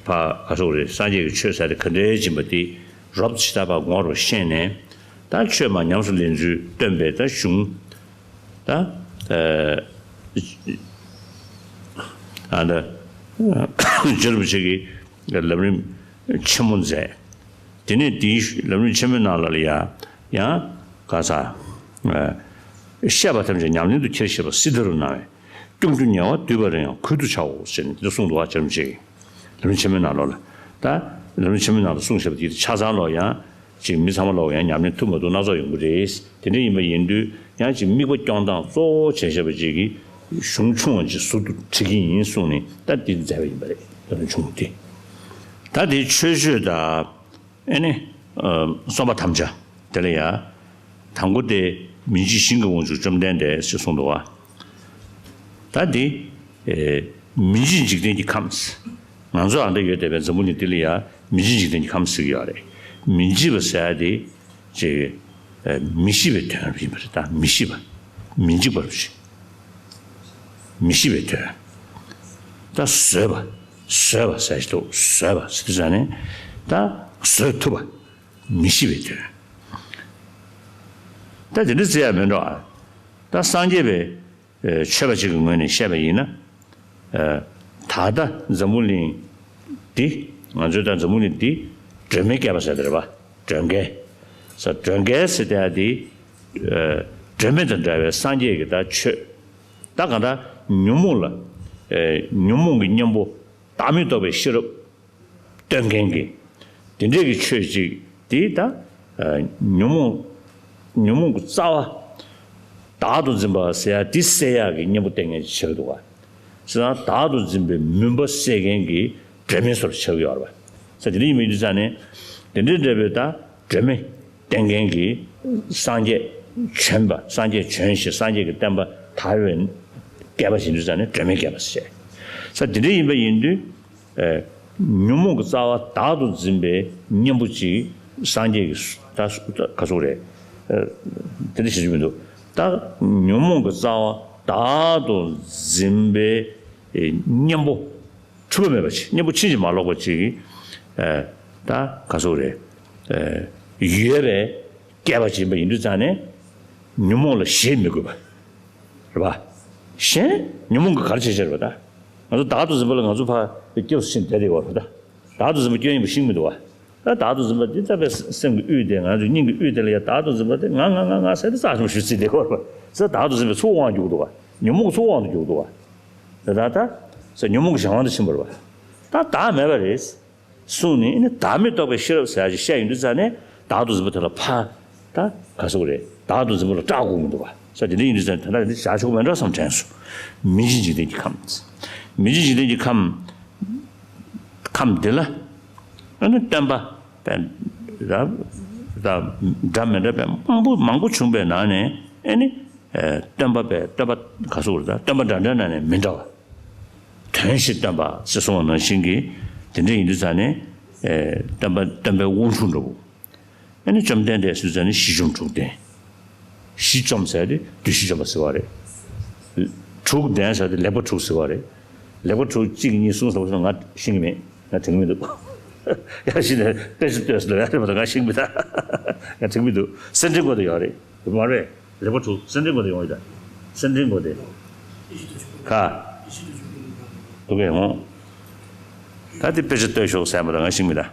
ཕ་ག་སོགས་རེད། སངས་རྒྱས་ཀྱི་ཆོས་ཟེར་དེ་ག་འདྲའི་སྦྱིན་པ་དེ་རོབ་ཇི་ལྟ་བ་ངོ་རུ་ཤེས་ནས་ད་ཆོས་མ་ཉམས་སུ་ལེན་ཚུལ་སྟོན་པའི་ད་གཞུང་། ད་ཨ་ཨ་ད་རྗེ་རིན་པོ་ཆེ་གི་ལམ་རིམ་ཆེན་མོ་མཛད། དེ་ནས་དེའི་ལམ་རིམ་ཆེན་མོའི་ནང་ལ་ཡ་ཡང་ག་ས་ཨ་བཤད་པ་ཐམས་ཅད་ཉམས་ལེན་དུ་འཁྱེར་ཤེས་པ་སྲིད་མཐའ་རུ་སྣང་བས་སྐྱོང་རྒྱུ་ཉེ་བར་བསྡུས་པ་རེ་ཡང་གུད་དུ་བྱའོ་ཟེར་ནས་དེ་གསུངས་འདུག་བ། རྗེ་རིན་པོ་ཆེ་གི་ལམ་རིམ་ཆེན་མོའི་ནང་ལོགས་ལ། ད་ལམ་རིམ་ཆེན་མོའི་ནང་ལ་གསུངས་བཞག་པ་དེ་ཆ་ཚང་ལོ་ཡང་ ཅིག་མི་ཚང་མ་ལོག་ཡང་ཉམས་ལེན་ཐུབ་མ་ཐུབ་སྣ་ཚོགས་ཡོང་གི་རེད། དེ་འདྲ་ཡིན་པ་ཡིན་དུས་ཡང་ཅིག་དམིགས་པ་སྐྱོང་སྟངས་གཙོ་བོ་བྱས་བཞག་པ་ཅིག་གིས་གཞུང་ཆུང་བ་ཅིག་ཟུར་དུ་ཁྲིད་ཀྱི་ཡིན་གསུངས་ནས་ད་འདི་མཛད་པ་ཡིན་པ་རེད། ད་ནི་ཆུང་དེ། ད་དེ་ཆོས་སྤྱོད་དང་ཨེ་ནི་ཨ་གསུམ་པ་ཐམས་ཅད་དེ་ལ་ཡ། དང་པོ་དེ་མི་འཇིགས་ཞིང་གི་དབང་ཕྱུག་བཅོམ་ལྡན་འདས་ཞེས་གསུངས་འདུག་བ། ད་འདི་ཨེ་མི་འཇིགས་འཇིག་རྟེན་གྱི་ཁམས། ང་ཚོ་ཨ་འདྲ་ཡོད་བསྡད་པའི་འཛམ་བུ་གླིང་འདི་ལ་ཡ་མི་འཇིགས་འཇིག་རྟེན་གྱི་ཁམས་ཟེར་གྱི་ཡོད་རེད། མི་འཇིགས་པ་ཟེར་ཡ་དེ་ཅིག་ཨེ་མི་ཤི་བའི་དོན་ཡིན་པ་རེད། ད་མི་ཤི་བ། མི་འཇིགས་པ་རེད། མི་ཤི་བའི་དོན། ད་བཟོད་པ། བཟོད་པ་ཟེར་ཞིག་འདུག་བཟོད་པ་ཟེར་དུས་ཙ་ནས་ད་བཟོད་ཐུབ་པ། མི་ཤི་བའི་དོན། ད་དེ་འདྲ་ཟེར་ཡ་མེད་འགྲོ་ཨ། ད་སངས་རྒྱས་པའི་ཨེ་ཆོས་པ་ཅིག་གི་ངོས་ནས་བཤད་པ་ཡིན་ན། ཨེ་ད་ལྟ་འཛམ་བུ་གླིང་འདི་ང་ཚོའི་ད་འཛམ་བུ་གླིང་འདི་སྒྲོན་མེ་བསྐལ་པ་ཟེར་དེ་རེད་པ། སྒྲོན་བསྐལ། ས་སྒྲོན་བསྐལ་ཟེར་དེ་ཡ་དེ་ཨེ་སྒྲོན་མེ་དང་འདྲ་བའི་སངས་རྒྱས་ཀྱི་ད་ཆོས། ད་གང་ལྟར་ཉོན་མོངས་ལ་ཨེ་ཉོན་མོངས་ཀྱི་གཉེན་པོ་བདག་མེད་རྟོགས་པའི་ཤེས་རབ་སྟོན་མཁན་གྱི་དེ་འདྲས་ཀྱི་ཆོས་ཅིག་དེ་ད་ཨ་ཉོན་མོངས་ཉོན་མོངས་ཀྱི་རྩ་བ་བདག་ཏུ་འཛིན་པ་ཟེར་ཡ་དེ་སེལ་ཡག་གི་གཉེན་པོ་སྟོན་མཁན་ཅིག་ཆགས་འདུག་བ། ཟེར་ན་བདག་ཏུ་འཛིན་པའི་མུན་པ་སེལ་མཁན་གྱི་སྒྲོན་མེ་བཟོ་འདྲ་ཆགས་ཀྱི་ཡོད་རེད་བ། ས་དེ་འདྲ་ཡིན་མིན་དུས་ཙ་ནས་དེ་འདྲས་འདྲ་བའི་ད་སྒྲོན་མེ་སྟོན་མཁན་གྱི་སངས་རྒྱས་བྱོན་པ། སངས་རྒྱས་བྱོན་ཞེས་སངས་རྒྱས་ཀྱི་བསྟན་པ་དར་བའི་བསྐལ་པ་ཞིག་དུས་ཙ་ནས་སྒྲོན་མེ་བསྐལ་པ་ཟེར། ས་དེ་འདྲ་ཡིན་པ་ཡིན་དུས། ཨེ་ཉོན་མོངས་ཀྱི་རྩ་བ་བདག་ཏུ་འཛིན་པའི་གཉེན་པོ་ཅིག་སངས་རྒྱས་ཀྱི་ད་ག་ཟེར་རེད། ཨེ་དེ་འདྲ་ཞིག་མི་འདུག་ད་ཉོན་མོངས་ཀྱི་རྩ་བ་བདག་ཏུ་འཛིན་པའི་ཨེ་གཉེན་པོ་འཁྲུལ་པ་མེད་པ་ཅིག་གཉེན་པོ་ཕྱིན་ཅི་མ་ལོག་པ་ཅིག་ཨེ་ད་ག་ཟེར་རེད། ཨེ་ཡོད་པའི་བསྐལ་པ་ཅིག་ཡིན་པ་ཡིན་དུས་ཙང་ནས་ཉོན་མོངས་ལ་ཞེན་མི་དགོས་པ། རེད་པ། གཞན་ཉོན་མོངས་ཀྱིས་ག་རེ་བྱེད་བྱེད་རེད་པ་ད། ང་ཚོ་བདག་ཏུ་འཛིན་པ་ལ་ང་ཚོ་ཕར་སྐྱབས་སུ་ཕྱིན་བསྡད་དེ་ཡོད་རེད་པ་ད། བདག་ཏུ་འཛིན་པ་སྐྱོན་ཡིན་པ་ཤེས་ཀྱི་མི་འདུག་བ། ད་བདག་ཏུ་འཛིན་པ་འདི་ལྟ་བུའི་སེམས་ཀྱི་དབུས་དེ་ང་ཚོའི་སྙིང་གི་དབུས་དེ་ལ་ཡ་བདག་ཏུ་འཛིན་པ་དེ་ང་ང་ང་ང་ཟེར་ཏེ་རྩ་ཆེན་པོ་ཞིག་བརྩིས་བསྡད་ཡོད་རེད་པ། ཟེར་བདག་ཏུ་འཛིན་པའི་ཚུར་དབང་བསྒྱུར་འདུག་བ། ཉོན་མོངས་ཀྱི་ཚུར་དབང་དུ་བསྒྱུར་འདུག་བ། ད་ད་ད་ཟེར་ཉོན་མོངས་ཀྱི་གཞན་དབང་དུ་ཕྱིན་པ་རེད་པ། ད་བདག་མེད་པ་རེད། གསུངས་ནས་ཨ་ནི་བདག་མེད་རྟོགས་པའི་ཤེས་རབ་ཟེར་ཡག་ཅིག་བཤད་ཡོང་དུས་ཙ་ནས་བདག་ཏུ་འཛིན་པ་དེ་ལ་ཕར་ད་ག་ཟེར་དགོས་རེད། བདག་ཏུ་འཛིན་པ་ལ་སྐྲག་དགོས་མི་འདུག་བ། ས་དེ་འདྲ་ཡིན་དུས་ཙ་ནས་ད་ལྟ་འདི་བཞག་ཆོག་མེད་འགྲོ་བསམ་དྲན་སོང་། མི་འཇིགས་འཇིག་རྟེན་གྱི་ཁམས། མི་འཇིགས་འཇིག་རྟེན་གྱི་ཁམས། ཁམས་འདི་ལ་ཨ་ནི་སྟོན་པ་པའི་ད་ད་འདྲ་མི་འདྲ་བའི་མང་པོ་མང་པོ་བྱུང་བའི་ནང་ནས་ཨ་ནི་ཨེ་སྟོན་པ་པའི་སྟོན་པ་ག་ཟེར་དགོས་རེད། ད་སྟོན་པ་འདྲ་འདྲ་ནང་ནས་མི་འདྲ་བ། དོན་བཞི་སྟོན་པ་ཞེས་གསུངས་པ་ནང་བཞིན་གྱི་དེ་འདྲ་ཡིན་དུས་ཙང་ནས་ཨེ་སྟོན་པ་སྟོན་པའི་དབང་ཕྱུག་འདྲ་བོ། ཨ་ནི་བཅོམ་ལྡན་འདས་སུ་ཙང་ནས་བཞི་བཅོམ་དྲུག་ལྡན། བཞི་བཅོམ་ཟེར་ཏེ་བདུད་བཞི་བཅོམ་པ་ཟེར་བ་རེད། དྲུག་ལྡན་ཟེར་ཏེ་ལེགས་པ་དྲུག་ཟེར་བ་རེད། ལེགས་པ་དྲུག་གཅིག་གཉིས་གསུམ་ཟེར་བ་ཞིག་ང་ཤེས་ཀྱི་མེད། ང་དྲན་གྱི་མི་འདུག་ཡར་ཞིག་ནས་དཔེ་ཆ་ལྟོས་ཟེར་ལ་ཡར་ལྟོས་པ་དང་ང་ཤེས་ཀྱི་མི་འདུག་ང་དྲན་གྱི་མི་འདུག་སེར་ཕྲེང་སྐོར་དུ་ཡོད་རེད། མ་རེད། ལེགས་པ་དྲུག་སེར་ཕྲེང་སྐོར་དུ་ཡོང་ཡོད་ད། སེར་ཕྲེང་སྐོར་དེ། ག་འདུག་གས་འོང་། ད་དེ་དཔེ་ཆ་ལྟོས་ཤོག་ཟེར་བ་དང་ང་ཤེས་ཀྱི་མི་འདུག